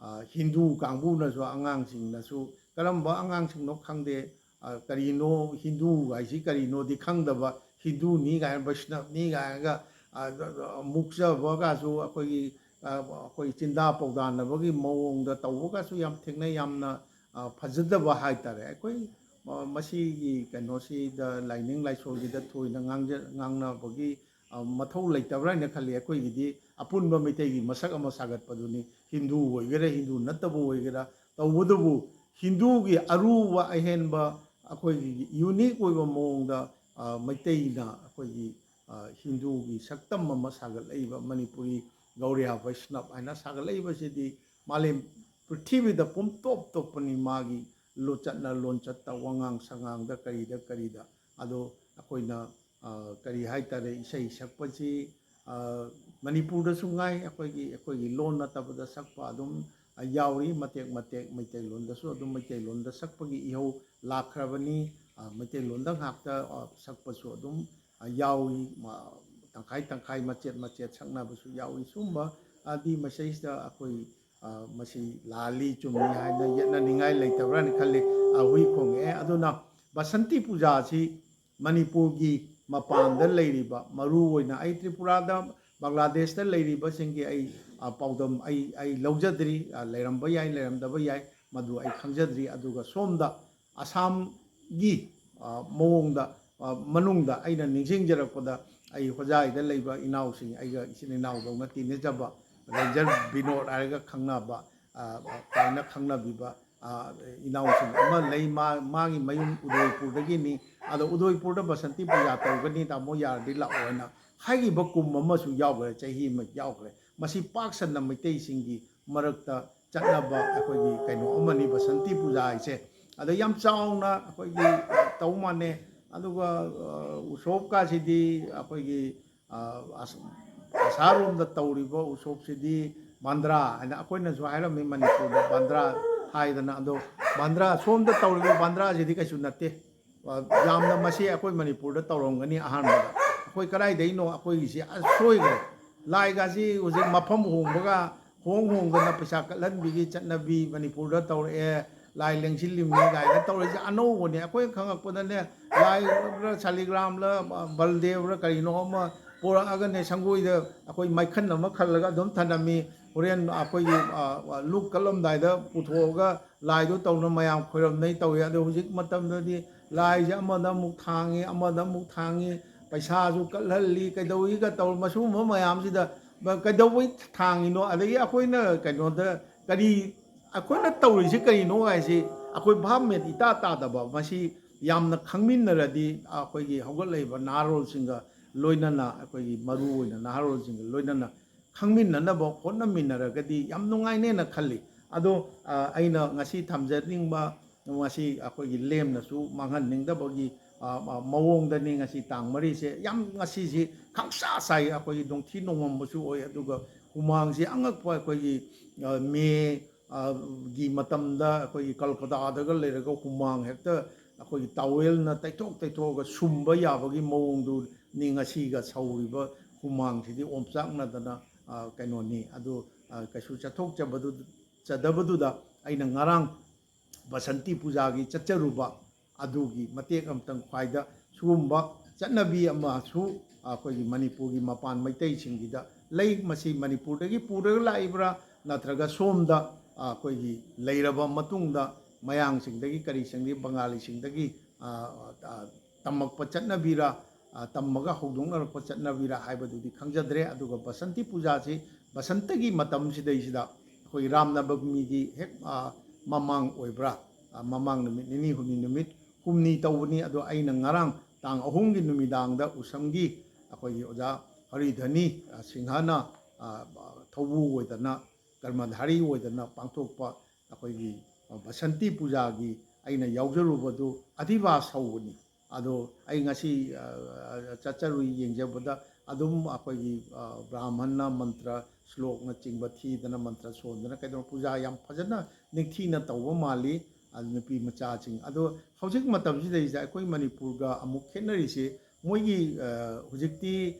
ꯑ, ꯍꯤꯟꯗꯨ ꯀꯥꯡꯕꯨꯅꯁꯨ, ꯑꯉꯥꯡꯁꯤꯡꯅꯁꯨ, ꯀꯔꯝꯕ ꯑꯉꯥꯡꯁꯤꯡꯅꯣ ꯈꯪꯗꯦ, ꯑ, ꯀꯔꯤꯅꯣ ꯍꯤꯟꯗꯨ ꯍꯥꯏꯁꯤ ꯀꯔꯤꯅꯣꯗꯤ ꯈꯪꯗꯕ, ꯍꯤꯟꯗꯨꯅꯤ ꯀꯥꯏꯅ, ꯕꯩꯁꯅꯕꯅꯤ ꯀꯥꯏꯅꯒ, ꯑ, ꯃꯨꯛꯆꯕꯒꯁꯨ ꯑꯩꯈꯣꯏꯒꯤ, ꯑ, ꯑꯩꯈꯣꯏ ꯆꯤꯟꯗꯥ ꯄꯧꯗꯥꯅꯕꯒꯤ ꯃꯑꯣꯡꯗ ꯇꯧꯕꯒꯁꯨ ꯌꯥꯝ ꯊꯦꯡꯅꯩ꯫ ꯌꯥꯝꯅ, ꯑ, ꯐꯖꯗꯕ ꯍꯥꯏꯇꯥꯔꯦ꯫ ꯑꯩꯈꯣꯏ, ꯑ, ꯃꯁꯤꯒꯤ ꯀꯩꯅꯣꯁꯤꯗ ꯂꯥꯏꯅꯤꯡ ꯂꯥꯏꯁꯣꯜꯒꯤꯗ ꯊꯣꯏꯅ ꯉꯥꯡꯖ-, ꯉꯥꯡꯅꯕꯒꯤ, ꯑ, ꯃꯊꯧ ꯂꯩꯇꯕ꯭ꯔꯥ ꯍꯥꯏꯅ ꯈꯜꯂꯤ꯫ ꯑꯩꯈꯣꯏꯒꯤꯗꯤ ꯑꯄꯨꯟꯕ ꯃꯩꯇꯩꯒꯤ ꯃꯁꯛ ꯑꯃ ꯁꯥꯒꯠꯄꯗꯨꯅꯤ, ꯍꯤꯟꯗꯨ ꯑꯣꯏꯒꯦꯔꯥ, ꯍꯤꯟꯗꯨ ꯅꯠꯇꯕ ꯑꯣꯏꯒꯦꯔꯥ꯫ ꯇꯧꯕꯇꯕꯨ ꯍꯤꯟꯗꯨꯒꯤ ꯑꯔꯨꯕ ꯑꯍꯦꯟꯕ ꯑꯩꯈꯣꯏꯒꯤ unique ꯑꯣꯏꯕ ꯃꯑꯣꯡꯗ, ꯑ, ꯃꯩꯇꯩꯅ ꯑꯩꯈꯣꯏꯒꯤ, ꯑ, ꯍꯤꯟꯗꯨꯒꯤ ꯁꯛꯇꯝ ꯑꯃ ꯁꯥꯒꯠꯂꯛꯏꯕ, ꯃꯅꯤꯄꯨꯔꯤ ꯒꯧꯔꯤꯌꯥ ꯕꯩꯁꯅꯕ ꯍꯥꯏꯅ ꯁꯥꯒꯠꯂꯛꯏꯕꯁꯤꯗꯤ ꯃꯥꯂꯦꯝ ꯄ꯭ꯔꯤꯊꯤꯕꯤꯗ ꯄꯨꯝꯇꯣꯞ ꯇꯣꯞꯄꯅꯤ, ꯃꯥꯒꯤ ꯂꯣ-, ꯆꯠꯅ ꯂꯣꯟꯆꯠꯇ, ꯋꯥꯉꯥꯡ ꯁꯉꯥꯡꯗ, ꯀꯔꯤꯗ ꯀꯔꯤꯗ꯫ ꯑꯗꯣ ꯑꯩꯈꯣꯏꯅ, ꯑ, ꯀꯔꯤ ꯍꯥꯏꯇꯥꯔꯦ, ꯏꯁꯩ ꯁꯛꯄꯁꯤ, ꯑ, ꯃꯅꯤꯄꯨꯔꯗꯁꯨ ꯉꯥꯏ, ꯑꯩꯈꯣꯏꯒꯤ, ꯑꯩꯈꯣꯏꯒꯤ ꯂꯣꯟ ꯅꯠꯇꯕꯗ ꯁꯛꯄ ꯑꯗꯨꯝ, ꯑ, ꯌꯥꯎꯔꯤ꯫ ꯃꯇꯦꯛ ꯃꯇꯦꯛ ꯃꯩꯇꯩꯂꯣꯟꯗꯁꯨ ꯑꯗꯨꯝ ꯃꯩꯇꯩꯂꯣꯟꯗ ꯁꯛꯄꯒꯤ ꯏꯍꯧ ꯂꯥꯛꯈ꯭ꯔꯕꯅꯤ꯫ ꯑ, ꯃꯩꯇꯩꯂꯣꯟꯗ ꯉꯥꯛꯇ, ꯑ, ꯁꯛꯄꯁꯨ ꯑꯗꯨꯝ, ꯑ, ꯌꯥꯎꯏ꯫ ꯃ-, ꯇꯪꯈꯥꯏ ꯇꯪꯈꯥꯏ, ꯃꯆꯦꯠ ꯃꯆꯦꯠ ꯁꯛꯅꯕꯁꯨ ꯌꯥꯎꯏ꯫ ꯁꯨꯝꯕ, ꯑ, ꯗꯤ ꯃꯁꯤꯗꯩꯁꯤꯗ ꯑꯩꯈꯣꯏ, ꯑ, ꯃꯁꯤ ꯂꯥꯜꯂꯤ ꯆꯨꯝꯃꯤ ꯍꯥꯏꯅ ꯌꯦꯠꯅꯅꯤꯡꯉꯥꯏ ꯂꯩꯇꯕ꯭ꯔꯥꯅ ꯈꯜꯂꯤ꯫ ꯑ, ꯍꯨꯏ ꯈꯣꯡꯉꯛꯑꯦ꯫ ꯑꯗꯨꯅ ꯕꯁꯟꯇꯤ ꯄꯨꯖꯥꯁꯤ ꯃꯅꯤꯄꯨꯔꯒꯤ ꯃꯄꯥꯟꯗ ꯂꯩꯔꯤꯕ, ꯃꯔꯨ ꯑꯣꯏꯅ ꯑꯩ ꯇ꯭ꯔꯤꯄꯨꯔꯥꯗ, ꯕꯪꯒ꯭ꯂꯥꯗꯦꯁꯇ ꯂꯩꯔꯤꯕꯁꯤꯡꯒꯤ ꯑꯩ, ꯑ, ꯄꯥꯎꯗꯝ ꯑꯩ, ꯑꯩ ꯂꯧꯖꯗ꯭ꯔꯤ꯫ ꯑ, ꯂꯩꯔꯝꯕ ꯌꯥꯏ, ꯂꯩꯔꯝꯗꯕ ꯌꯥꯏ, ꯃꯗꯨ ꯑꯩ ꯈꯪꯖꯗ꯭ꯔꯤ꯫ ꯑꯗꯨꯒ ꯁꯣꯝꯗ ꯑꯁꯥꯝꯒꯤ, ꯑ, ꯃꯑꯣꯡꯗ, ꯑ, ꯃꯅꯨꯡꯗ ꯑꯩꯅ ꯅꯤꯡꯁꯤꯡꯖꯔꯛꯄꯗ, ꯑꯩ ꯍꯣꯖꯥꯏꯗ ꯂꯩꯕ ꯏꯅꯥꯎꯁꯤꯡ, ꯑꯩꯒ ꯏꯆꯤꯟ ꯏꯅꯥꯎꯗꯧꯅ ꯇꯤꯟꯅꯖꯕ, ꯔꯦꯟꯖꯔ ꯕꯤꯅꯣꯗ ꯍꯥꯏꯔꯒ ꯈꯪꯅꯕ, ꯑ, ꯑ, ꯀꯥꯏꯅ ꯈꯪꯅꯕꯤꯕ, ꯑ, ꯏꯅꯥꯎꯁꯤꯡ ꯑꯃ ꯂꯩ꯫ ꯃꯥ, ꯃꯥꯒꯤ ꯃꯌꯨꯝ ꯎꯗꯣꯏꯄꯨꯔꯗꯒꯤꯅꯤ꯫ ꯑꯗꯣ ꯎꯗꯣꯏꯄꯨꯔꯗ ꯕꯁꯟꯇꯤ ꯄꯨꯖꯥ ꯇꯧꯒꯅꯤ, ꯇꯥꯃꯣ ꯌꯥꯔꯗꯤ ꯂꯥꯛꯑꯣ ꯍꯥꯏꯅ ꯍꯥꯏꯈꯤꯕ ꯀꯨꯝ ꯑꯃꯁꯨ ꯌꯥꯎꯈ꯭ꯔꯦ, ꯆꯍꯤ ꯑꯃ ꯌꯥꯎꯈ꯭ꯔꯦ꯫ ꯃꯁꯤ ꯄꯥꯛ ꯁꯟꯅ ꯃꯩꯇꯩꯁꯤꯡꯒꯤ ꯃꯔꯛꯇ ꯆꯠꯅꯕ ꯑꯩꯈꯣꯏꯒꯤ ꯀꯩꯅꯣ ꯑꯃꯅꯤ, ꯕꯁꯟꯇꯤ ꯄꯨꯖꯥ ꯍꯥꯏꯁꯦ꯫ ꯑꯗ ꯌꯥꯝ ꯆꯥꯎꯅ ꯑꯩꯈꯣꯏꯒꯤ, ꯑ, ꯇꯧ ꯃꯥꯟꯅꯦ꯫ ꯑꯗꯨꯒ ꯎꯁꯣꯞꯀꯥꯁꯤꯗꯤ ꯑꯩꯈꯣꯏꯒꯤ ꯑꯁꯥꯔꯣꯝꯗ ꯇꯧꯔꯤꯕ ꯎꯁꯣꯞꯁꯤꯗꯤ ꯕꯟꯗ꯭ꯔꯥ ꯍꯥꯏꯅ ꯑꯩꯈꯣꯏꯅꯁꯨ ꯍꯥꯏꯔꯝꯃꯤ, ꯃꯅꯤꯄꯨꯔꯗ ꯕꯟꯗ꯭ꯔꯥ ꯍꯥꯏꯗꯅ꯫ ꯑꯗꯣ ꯕꯟꯗ꯭ꯔꯥ, ꯁꯣꯝꯗ ꯇꯧꯔꯤꯕ ꯕꯟꯗ꯭ꯔꯥꯁꯤꯗꯤ ꯀꯩꯁꯨ ꯅꯠꯇꯦ꯫ ꯌꯥꯝꯅ ꯃꯁꯤ ꯑꯩꯈꯣꯏ ꯃꯅꯤꯄꯨꯔꯗ ꯇꯧꯔꯝꯒꯅꯤ ꯑꯍꯥꯟꯕꯗ꯫ ꯑꯩꯈꯣꯏ ꯀꯗꯥꯏꯗꯩꯅꯣ ꯑꯩꯈꯣꯏꯒꯤꯁꯤ? ꯑꯁ, ꯁꯣꯏꯈ꯭ꯔꯦ꯫ ꯂꯥꯏꯒꯁꯤ ꯍꯧꯖꯤꯛ ꯃꯐꯝ ꯍꯣꯡꯕꯒ, ꯍꯣꯡ ꯍꯣꯡꯗꯅ ꯄꯩꯁꯥ ꯀꯠꯍꯟꯕꯤꯒꯤ ꯆꯠꯅꯕꯤ ꯃꯅꯤꯄꯨꯔꯗ ꯇꯧꯔꯛꯑꯦ꯫ ꯂꯥꯏ ꯂꯦꯡꯁꯤꯜꯂꯤꯕꯅꯤ ꯀꯥꯏꯅ ꯇꯧꯔꯛꯏꯁꯦ ꯑꯅꯧꯕꯅꯦ꯫ ꯑꯩꯈꯣꯏꯅ ꯈꯪꯉꯛꯄꯗꯅꯦ, ꯂꯥꯏꯔ ꯁꯥꯂꯤꯒ꯭ꯔꯥꯝꯂ ꯕꯜꯗꯦꯕ꯭ꯔ ꯀꯔꯤꯅꯣ ꯑꯃ ꯄꯣꯔꯛꯑꯒꯅꯦ, ꯁꯪꯒꯣꯏꯗ ꯑꯩꯈꯣꯏ ꯃꯩꯈꯟ ꯑꯃ ꯈꯜꯂꯒ ꯑꯗꯨꯝ ꯊꯅꯝꯃꯤ꯫ ꯍꯣꯔꯦꯟ ꯑꯩꯈꯣꯏꯒꯤ ꯂꯨꯛ ꯀꯠꯂꯝꯗꯥꯏꯗ ꯄꯨꯊꯣꯛꯑꯒ ꯂꯥꯏꯗꯣ ꯇꯧꯅ ꯃꯌꯥꯝ ꯈꯣꯏꯔꯝꯅꯩ ꯇꯧꯏ꯫ ꯑꯗꯣ ꯍꯧꯖꯤꯛ ꯃꯇꯝꯗꯗꯤ ꯂꯥꯏꯁꯦ ꯑꯃꯗ ꯑꯃꯨꯛ ꯊꯥꯡꯉꯤ, ꯑꯃꯗ ꯑꯃꯨꯛ ꯊꯥꯡꯉꯤ, ꯄꯩꯁꯥꯁꯨ ꯀꯠꯍꯜꯂꯤ, ꯀꯩꯗꯧꯏꯒ ꯇꯧꯔ, ꯃꯁꯤꯒꯨꯝꯕ ꯃꯌꯥꯝꯁꯤꯗ ꯀꯩꯗꯧꯕꯩ ꯊꯥꯡꯉꯤꯅꯣ? ꯑꯗꯒꯤ ꯑꯩꯈꯣꯏꯅ ꯀꯩꯅꯣꯗ ꯀꯔꯤ, ꯑꯩꯈꯣꯏꯅ ꯇꯧꯔꯤꯁꯤ ꯀꯔꯤꯅꯣ ꯍꯥꯏꯁꯤ ꯑꯩꯈꯣꯏ ꯚꯥꯞ ꯃꯦꯟ ꯏꯇꯥ ꯇꯥꯗꯕ꯫ ꯃꯁꯤ ꯌꯥꯝꯅ ꯈꯪꯃꯤꯟꯅꯔꯗꯤ, ꯑꯩꯈꯣꯏꯒꯤ ꯍꯧꯒꯠꯂꯛꯏꯕ ꯅꯍꯥꯔꯣꯜꯁꯤꯡꯒ ꯂꯣꯏꯅꯅ, ꯑꯩꯈꯣꯏꯒꯤ ꯃꯔꯨ ꯑꯣꯏꯅ ꯅꯍꯥꯔꯣꯜꯁꯤꯡꯒ ꯂꯣꯏꯅꯅ ꯈꯪꯃꯤꯟꯅꯅꯕ ꯍꯣꯠꯅꯃꯤꯟꯅꯔꯒꯗꯤ ꯌꯥꯝ ꯅꯨꯡꯉꯥꯏꯅꯦꯅ ꯈꯜꯂꯤ꯫ ꯑꯗꯣ ꯑꯩꯅ ꯉꯁꯤ ꯊꯝꯖꯅꯤꯡꯕ, ꯉꯁꯤ ꯑꯩꯈꯣꯏꯒꯤ ꯂꯦꯝꯅꯁꯨ ꯃꯥꯡꯍꯟꯅꯤꯡꯗꯕꯒꯤ ꯃꯑꯣꯡꯗꯅꯤ ꯉꯁꯤ ꯇꯥꯡ ꯃꯔꯤꯁꯦ꯫ ꯌꯥꯝ ꯉꯁꯤꯁꯤ ꯈꯪꯁꯥ ꯁꯥꯏ꯫ ꯑꯩꯈꯣꯏꯒꯤ ꯅꯣꯡꯊꯤ ꯅꯣꯡꯃꯝꯕꯁꯨ ꯑꯣꯏ, ꯑꯗꯨꯒ ꯍꯨꯃꯥꯡꯁꯤ ꯑꯉꯛꯄ, ꯑꯩꯈꯣꯏꯒꯤ ꯃꯦ ꯒꯤ ꯃꯇꯝꯗ ꯑꯩꯈꯣꯏꯒꯤ ꯀꯜꯀꯇꯥꯗꯒ ꯂꯩꯔꯒ ꯍꯨꯃꯥꯡ ꯍꯦꯛꯇ ꯑꯩꯈꯣꯏꯒꯤ ꯇꯥꯋꯦꯜꯅ ꯇꯩꯊꯣꯛ ꯇꯩꯊꯣꯛꯑꯒ ꯁꯨꯝꯕ ꯌꯥꯕꯒꯤ ꯃꯑꯣꯡꯗꯨꯅꯤ ꯉꯁꯤꯒ ꯁꯧꯔꯤꯕ ꯍꯨꯃꯥꯡꯁꯤꯗꯤ꯫ ꯑꯣꯝꯆꯥꯛꯅꯗꯅ ꯀꯩꯅꯣꯅꯤ꯫ ꯑꯗꯨ ꯀꯩꯁꯨ ꯆꯠꯊꯣꯛꯆꯕꯗꯨ ꯆꯗꯕꯗꯨꯗ ꯑꯩꯅ ꯉꯔꯥꯡ ꯕꯁꯟꯇꯤ ꯄꯨꯖꯥꯒꯤ ꯆꯠꯆꯔꯨꯕ ꯑꯗꯨꯒꯤ ꯃꯇꯦꯛ ꯑꯃꯇꯪ ꯈ꯭ꯋꯥꯏꯗ ꯁꯤꯒꯨꯝꯕ ꯆꯠꯅꯕꯤ ꯑꯃꯁꯨ ꯑꯩꯈꯣꯏꯒꯤ ꯃꯅꯤꯄꯨꯔꯒꯤ ꯃꯄꯥꯟ ꯃꯩꯇꯩꯁꯤꯡꯒꯤꯗ ꯂꯩ꯫ ꯃꯁꯤ ꯃꯅꯤꯄꯨꯔꯗꯒꯤ ꯄꯨꯔꯒ ꯂꯥꯛꯏꯕ꯭ꯔꯥ, ꯅꯠꯇ꯭ꯔꯒ ꯁꯣꯝꯗ ꯑꯩꯈꯣꯏꯒꯤ ꯂꯩꯔꯕ ꯃꯇꯨꯡꯗ ꯃꯌꯥꯡꯁꯤꯡꯗꯒꯤ, ꯀꯔꯤꯁꯤꯡꯗꯒꯤ, ꯕꯪꯒꯥꯂꯤꯁꯤꯡꯗꯒꯤ ꯇꯝꯃꯛꯄ ꯆꯠꯅꯕꯤꯔꯥ, ꯇꯝꯃꯒ ꯍꯧꯗꯣꯛꯅꯔꯛꯄ ꯆꯠꯅꯕꯤꯔꯥ ꯍꯥꯏꯕꯗꯨꯗꯤ ꯈꯪꯖꯗ꯭ꯔꯦ꯫ ꯑꯗꯨꯒ ꯕꯁꯟꯇꯤ ꯄꯨꯖꯥꯁꯤ ꯕꯁꯟꯇꯒꯤ ꯃꯇꯝꯁꯤꯗꯩꯁꯤꯗ ꯑꯩꯈꯣꯏ ꯔꯥꯝ ꯅꯕꯃꯤꯒꯤ ꯍꯦꯛ ꯃꯃꯥꯡ ꯑꯣꯏꯕ꯭ꯔꯥ, ꯃꯃꯥꯡ ꯅꯨꯃꯤꯠ ꯅꯤꯅꯤ ꯍꯨꯝꯅꯤ, ꯅꯨꯃꯤꯠ ꯍꯨꯝꯅꯤ ꯇꯧꯕꯅꯤ꯫ ꯑꯗꯣ ꯑꯩꯅ ꯉꯔꯥꯡ ꯇꯥꯡ ꯑꯍꯨꯝꯒꯤ ꯅꯨꯃꯤꯗꯥꯡꯗ ꯎꯁꯝꯒꯤ ꯑꯩꯈꯣꯏꯒꯤ ꯑꯣꯖꯥ ꯍꯔꯤꯙꯅꯤ ꯁꯤꯡꯍꯅ ꯊꯧꯕꯨ ꯑꯣꯏꯗꯅ, ꯀꯔꯃꯙꯥꯔꯤ ꯑꯣꯏꯗꯅ ꯄꯥꯡꯊꯣꯛꯄ ꯑꯩꯈꯣꯏꯒꯤ ꯕꯁꯟꯇꯤ ꯄꯨꯖꯥꯒꯤ ꯑꯩꯅ ꯌꯥꯎꯖꯔꯨꯕꯗꯨ ꯑꯙꯤꯕꯥꯁ ꯍꯧꯕꯅꯤ꯫ ꯑꯗꯣ ꯑꯩ ꯉꯁꯤ, ꯑ, ꯑ, ꯆꯠꯆꯔꯨꯏ, ꯌꯦꯡꯖꯕꯗ ꯑꯗꯨꯝ ꯑꯩꯈꯣꯏꯒꯤ, ꯑ, ꯕ꯭ꯔꯥꯍꯃꯟꯅ ꯃꯟꯇ꯭ꯔ ꯁ꯭ꯂꯣꯛꯅꯆꯤꯡꯕ ꯊꯤꯗꯅ, ꯃꯟꯇ꯭ꯔ ꯁꯣꯟꯗꯅ ꯀꯩꯗꯧꯅ ꯄꯨꯖꯥ ꯌꯥꯝ ꯐꯖꯅ ꯅꯤꯡꯊꯤꯅ ꯇꯧꯕ ꯃꯥꯜꯂꯤ꯫ ꯑ, ꯅꯨꯄꯤ ꯃꯆꯥꯁꯤꯡ ꯑꯗꯣ ꯍꯧꯖꯤꯛ ꯃꯇꯝꯁꯤꯗꯩꯁꯤꯗ ꯑꯩꯈꯣꯏ ꯃꯅꯤꯄꯨꯔꯒ ꯑꯃꯨꯛ ꯈꯦꯠꯅꯔꯤꯁꯦ, ꯃꯣꯏꯒꯤ, ꯑ, ꯍꯧꯖꯤꯛꯇꯤ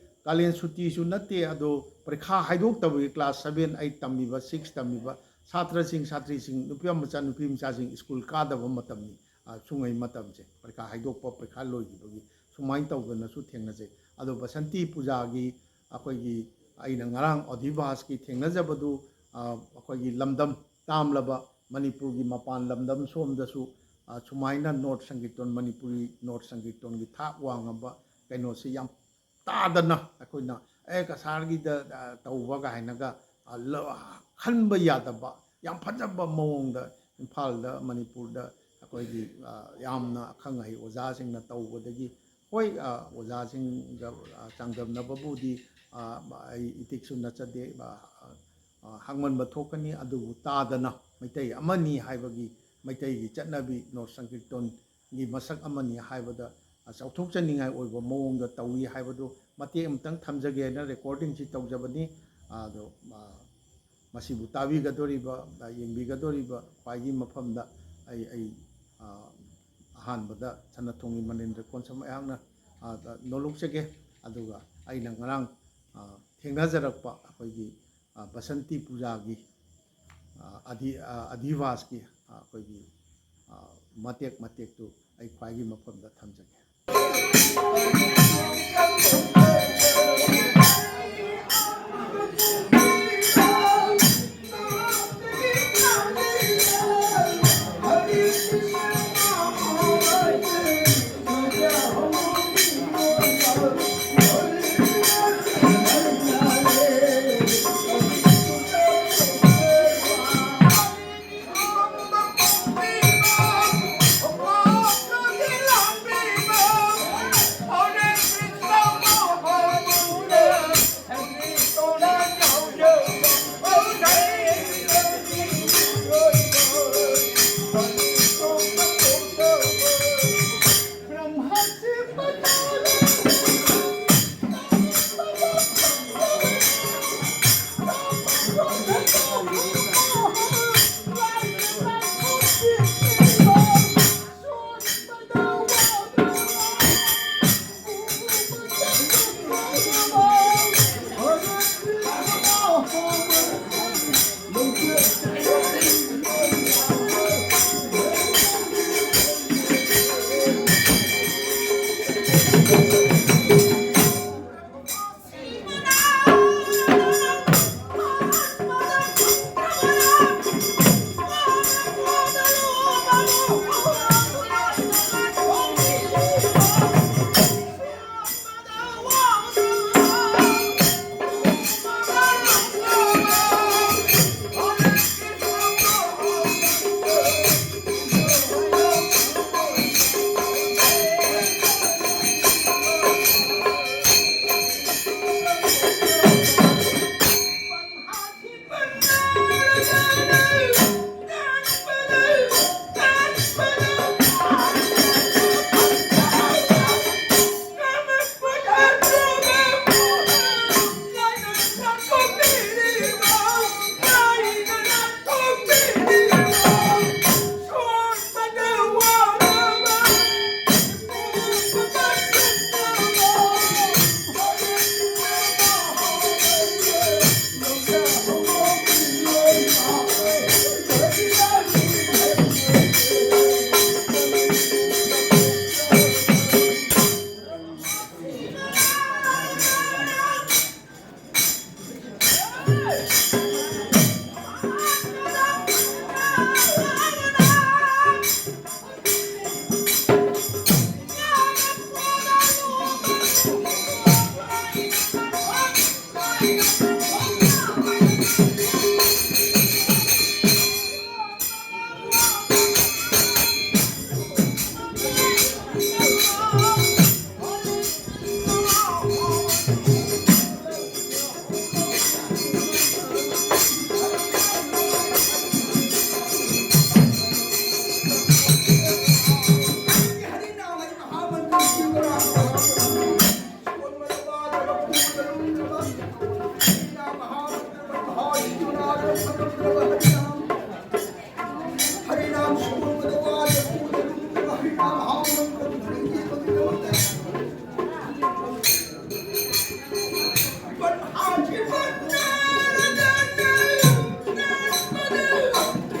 ꯀꯥꯂꯦꯟ ꯁꯨꯇꯤꯁꯨ ꯅꯠꯇꯦ, ꯑꯗꯣ ꯄꯔꯤꯈꯥ ꯍꯥꯏꯗꯣꯛꯇꯕꯒꯤ class seven, eight ꯇꯝꯃꯤꯕ, six ꯇꯝꯃꯤꯕ ꯁꯥꯇ꯭ꯔꯁꯤꯡ, ꯁꯥꯇ꯭ꯔꯤꯁꯤꯡ, ꯅꯨꯄꯤ ꯃꯆꯥ, ꯅꯨꯄꯤ ꯃꯆꯥꯁꯤꯡ ꯁ꯭ꯀꯨꯜ ꯀꯥꯗꯕ ꯃꯇꯝꯅꯤ꯫ ꯑ, ꯁꯨꯡꯉꯩ ꯃꯇꯝꯁꯦ, ꯄꯔꯤꯈꯥ ꯍꯥꯏꯗꯣꯛꯄ, ꯄꯔꯤꯈꯥ ꯂꯣꯏꯈꯤꯕꯒꯤ ꯁꯨꯃꯥꯏꯅ ꯇꯧꯗꯅꯁꯨ ꯊꯦꯡꯅꯖꯩ꯫ ꯑꯗꯣ ꯕꯁꯟꯇꯤ ꯄꯨꯖꯥꯒꯤ ꯑꯩꯈꯣꯏꯒꯤ, ꯑꯩꯅ ꯉꯔꯥꯡ ꯑꯣꯙꯤꯚꯥꯁꯀꯤ ꯊꯦꯡꯅꯖꯕꯗꯨ, ꯑ, ꯑꯩꯈꯣꯏꯒꯤ ꯂꯝꯗꯝ ꯇꯥꯝꯂꯕ ꯃꯅꯤꯄꯨꯔꯒꯤ ꯃꯄꯥꯟ ꯂꯝꯗꯝ ꯁꯣꯝꯗꯁꯨ, ꯑ, ꯁꯨꯃꯥꯏꯅ ꯅꯣꯠ ꯁꯪꯀꯤꯔꯇꯟ, ꯃꯅꯤꯄꯨꯔꯤ ꯅꯣꯠ ꯁꯪꯀꯤꯔꯇꯟꯒꯤ ꯊꯥꯛ ꯋꯥꯡꯉꯕ ꯀꯩꯅꯣꯁꯤ ꯌꯥꯝ ꯇꯥꯗꯅ ꯑꯩꯈꯣꯏꯅ, "ꯑꯦ, ꯀꯁꯥꯔꯒꯤꯗ, ꯑ, ꯇꯧꯕ" ꯀꯥꯏꯅꯒ, ꯑ, ꯂ-, ꯈꯟꯕ ꯌꯥꯗꯕ ꯌꯥꯝ ꯐꯖꯕ ꯃꯑꯣꯡꯗ ꯏꯝꯐꯥꯜꯗ, ꯃꯅꯤꯄꯨꯔꯗ ꯑꯩꯈꯣꯏꯒꯤ, ꯑ, ꯌꯥꯝꯅ ꯑꯈꯪ ꯑꯍꯩ ꯑꯣꯖꯥꯁꯤꯡꯅ ꯇꯧꯕꯗꯒꯤ, ꯍꯣꯏ, ꯑ, ꯑꯣꯖꯥꯁꯤꯡꯒ, ꯑ, ꯆꯥꯡꯗꯝꯅꯕꯕꯨꯗꯤ, ꯑ, ꯑꯩ ꯏꯇꯤꯛꯁꯨ ꯅꯠꯆꯗꯦ, ꯑ, ꯑ, ꯍꯥꯡꯃꯟꯕ ꯊꯣꯛꯀꯅꯤ, ꯑꯗꯨꯕꯨ ꯇꯥꯗꯅ ꯃꯩꯇꯩ ꯑꯃꯅꯤ ꯍꯥꯏꯕꯒꯤ, ꯃꯩꯇꯩꯒꯤ ꯆꯠꯅꯕꯤ ꯅꯣꯠ ꯁꯪꯀꯤꯔꯇꯟꯒꯤ ꯃꯁꯛ ꯑꯃꯅꯤ ꯍꯥꯏꯕꯗ, ꯑ, ꯆꯥꯎꯊꯣꯛꯆꯅꯤꯡꯉꯥꯏ ꯑꯣꯏꯕ ꯃꯑꯣꯡꯗ ꯇꯧꯏ ꯍꯥꯏꯕꯗꯨ ꯃꯇꯦꯛ ꯑꯃꯇꯪ ꯊꯝꯖꯒꯦꯅ recordingꯁꯤ ꯇꯧꯖꯕꯅꯤ꯫ ꯑꯗꯣ, ꯑ, ꯃꯁꯤꯕꯨ ꯇꯥꯕꯤꯒꯗꯧꯔꯤꯕ, ꯑ, ꯌꯦꯡꯕꯤꯒꯗꯧꯔꯤꯕ ꯈ꯭ꯋꯥꯏꯒꯤ ꯃꯐꯝꯗ ꯑꯩ, ꯑꯩ, ꯑ, ꯑꯍꯥꯟꯕꯗ ꯁꯅꯥꯊꯣꯡꯒꯤ ꯃꯅꯤꯟꯗ꯭ꯔ ꯀꯣꯟꯁꯝ ꯑꯩꯍꯥꯛꯅ, ꯑ, ꯅꯣꯂꯨꯛꯆꯒꯦ꯫ ꯑꯗꯨꯒ ꯑꯩꯅ ꯉꯔꯥꯡ, ꯑ, ꯊꯦꯡꯅꯖꯔꯛꯄ ꯑꯩꯈꯣꯏꯒꯤ, ꯑ, ꯕꯁꯟꯇꯤ ꯄꯨꯖꯥꯒꯤ, ꯑ, ꯑꯙꯤ-, ꯑ, ꯑꯙꯤꯚꯥꯁꯀꯤ, ꯑ, ꯑꯩꯈꯣꯏꯒꯤ, ꯑ, ꯃꯇꯦꯛ ꯃꯇꯦꯛꯇꯨ ꯑꯩ ꯈ꯭ꯋꯥꯏꯒꯤ ꯃꯐꯝꯗ ꯊꯝꯖꯒꯦ꯫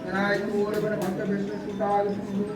ꯀꯅꯥꯏ ꯀꯣꯏꯔꯕꯅ ꯚꯛꯇ ꯕꯤꯁꯅꯨ ꯁꯨꯇꯥꯒꯤ ꯁꯨꯡꯗꯨ꯫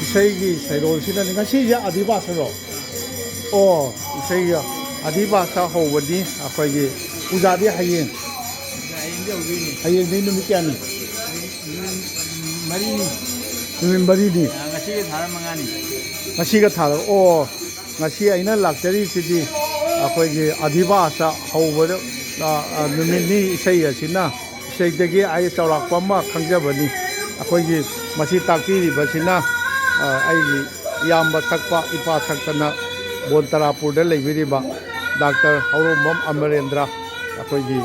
ꯏꯁꯩꯒꯤ ꯁꯩꯔꯣꯜꯁꯤꯅꯅꯤ꯫ ꯉꯁꯤꯁꯦ ꯑꯗꯤꯕꯥꯁꯔꯣ? ꯑꯣ, ꯏꯁꯩꯒꯤ ꯑꯗꯤꯕꯥꯁ ꯍꯧꯕꯅꯤ꯫ ꯑꯩꯈꯣꯏꯒꯤ ꯄꯨꯖꯥꯗꯤ ꯍꯌꯦꯡ꯫ ꯍꯌꯦꯡꯗꯤ ꯍꯧꯗꯣꯏꯅꯤ꯫ ꯍꯌꯦꯡꯗꯤ ꯅꯨꯃꯤꯠ ꯀꯌꯥꯅꯤ? ꯅꯨꯃꯤꯠ ꯃꯔꯤꯅꯤ꯫ ꯅꯨꯃꯤꯠ ꯃꯔꯤꯅꯤ꯫ ꯑ, ꯉꯁꯤꯒ ꯊꯥꯔ ꯃꯉꯥꯅꯤ꯫ ꯉꯁꯤꯒ ꯊꯥꯔ, ꯑꯣ, ꯉꯁꯤ ꯑꯩꯅ ꯂꯥꯛꯆꯔꯤꯁꯤꯗꯤ ꯑꯩꯈꯣꯏꯒꯤ ꯑꯗꯤꯕꯥꯁ ꯍꯧꯕꯗ, ꯑ, ꯑ, ꯅꯨꯃꯤꯠꯅꯤ ꯏꯁꯩ ꯑꯁꯤꯅ꯫ ꯏꯁꯩꯗꯒꯤ ꯑꯩ ꯆꯥꯎꯔꯥꯛꯄ ꯑꯃ ꯈꯪꯖꯕꯅꯤ꯫ ꯑꯩꯈꯣꯏꯒꯤ ꯃꯁꯤ ꯇꯥꯛꯄꯤꯔꯤꯕꯁꯤꯅ, ꯑ, ꯑꯩꯒꯤ ꯏꯌꯥꯝꯕ ꯁꯛꯄ, ꯏꯄꯥ ꯁꯛꯇꯅ ꯕꯣꯟꯇꯔꯥꯄꯨꯔꯗ ꯂꯩꯕꯤꯔꯤꯕ ꯗꯥꯛꯇꯔ ꯍꯧꯔꯣꯝꯕꯝ ꯑꯃꯔꯦꯟꯗ꯭ꯔ, ꯑꯩꯈꯣꯏꯒꯤ,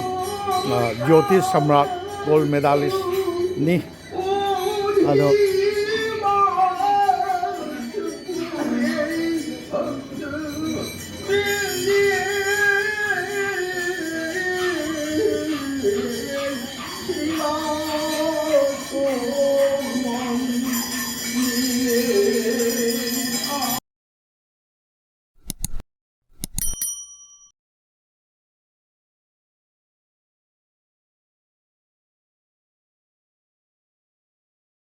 ꯑ, ꯖ꯭ꯌꯣꯇꯤꯁ ꯁꯝꯔꯥꯠ ꯒꯣꯜ ꯃꯦꯗꯥꯂꯤꯁꯅꯤ꯫ ꯑꯗꯣ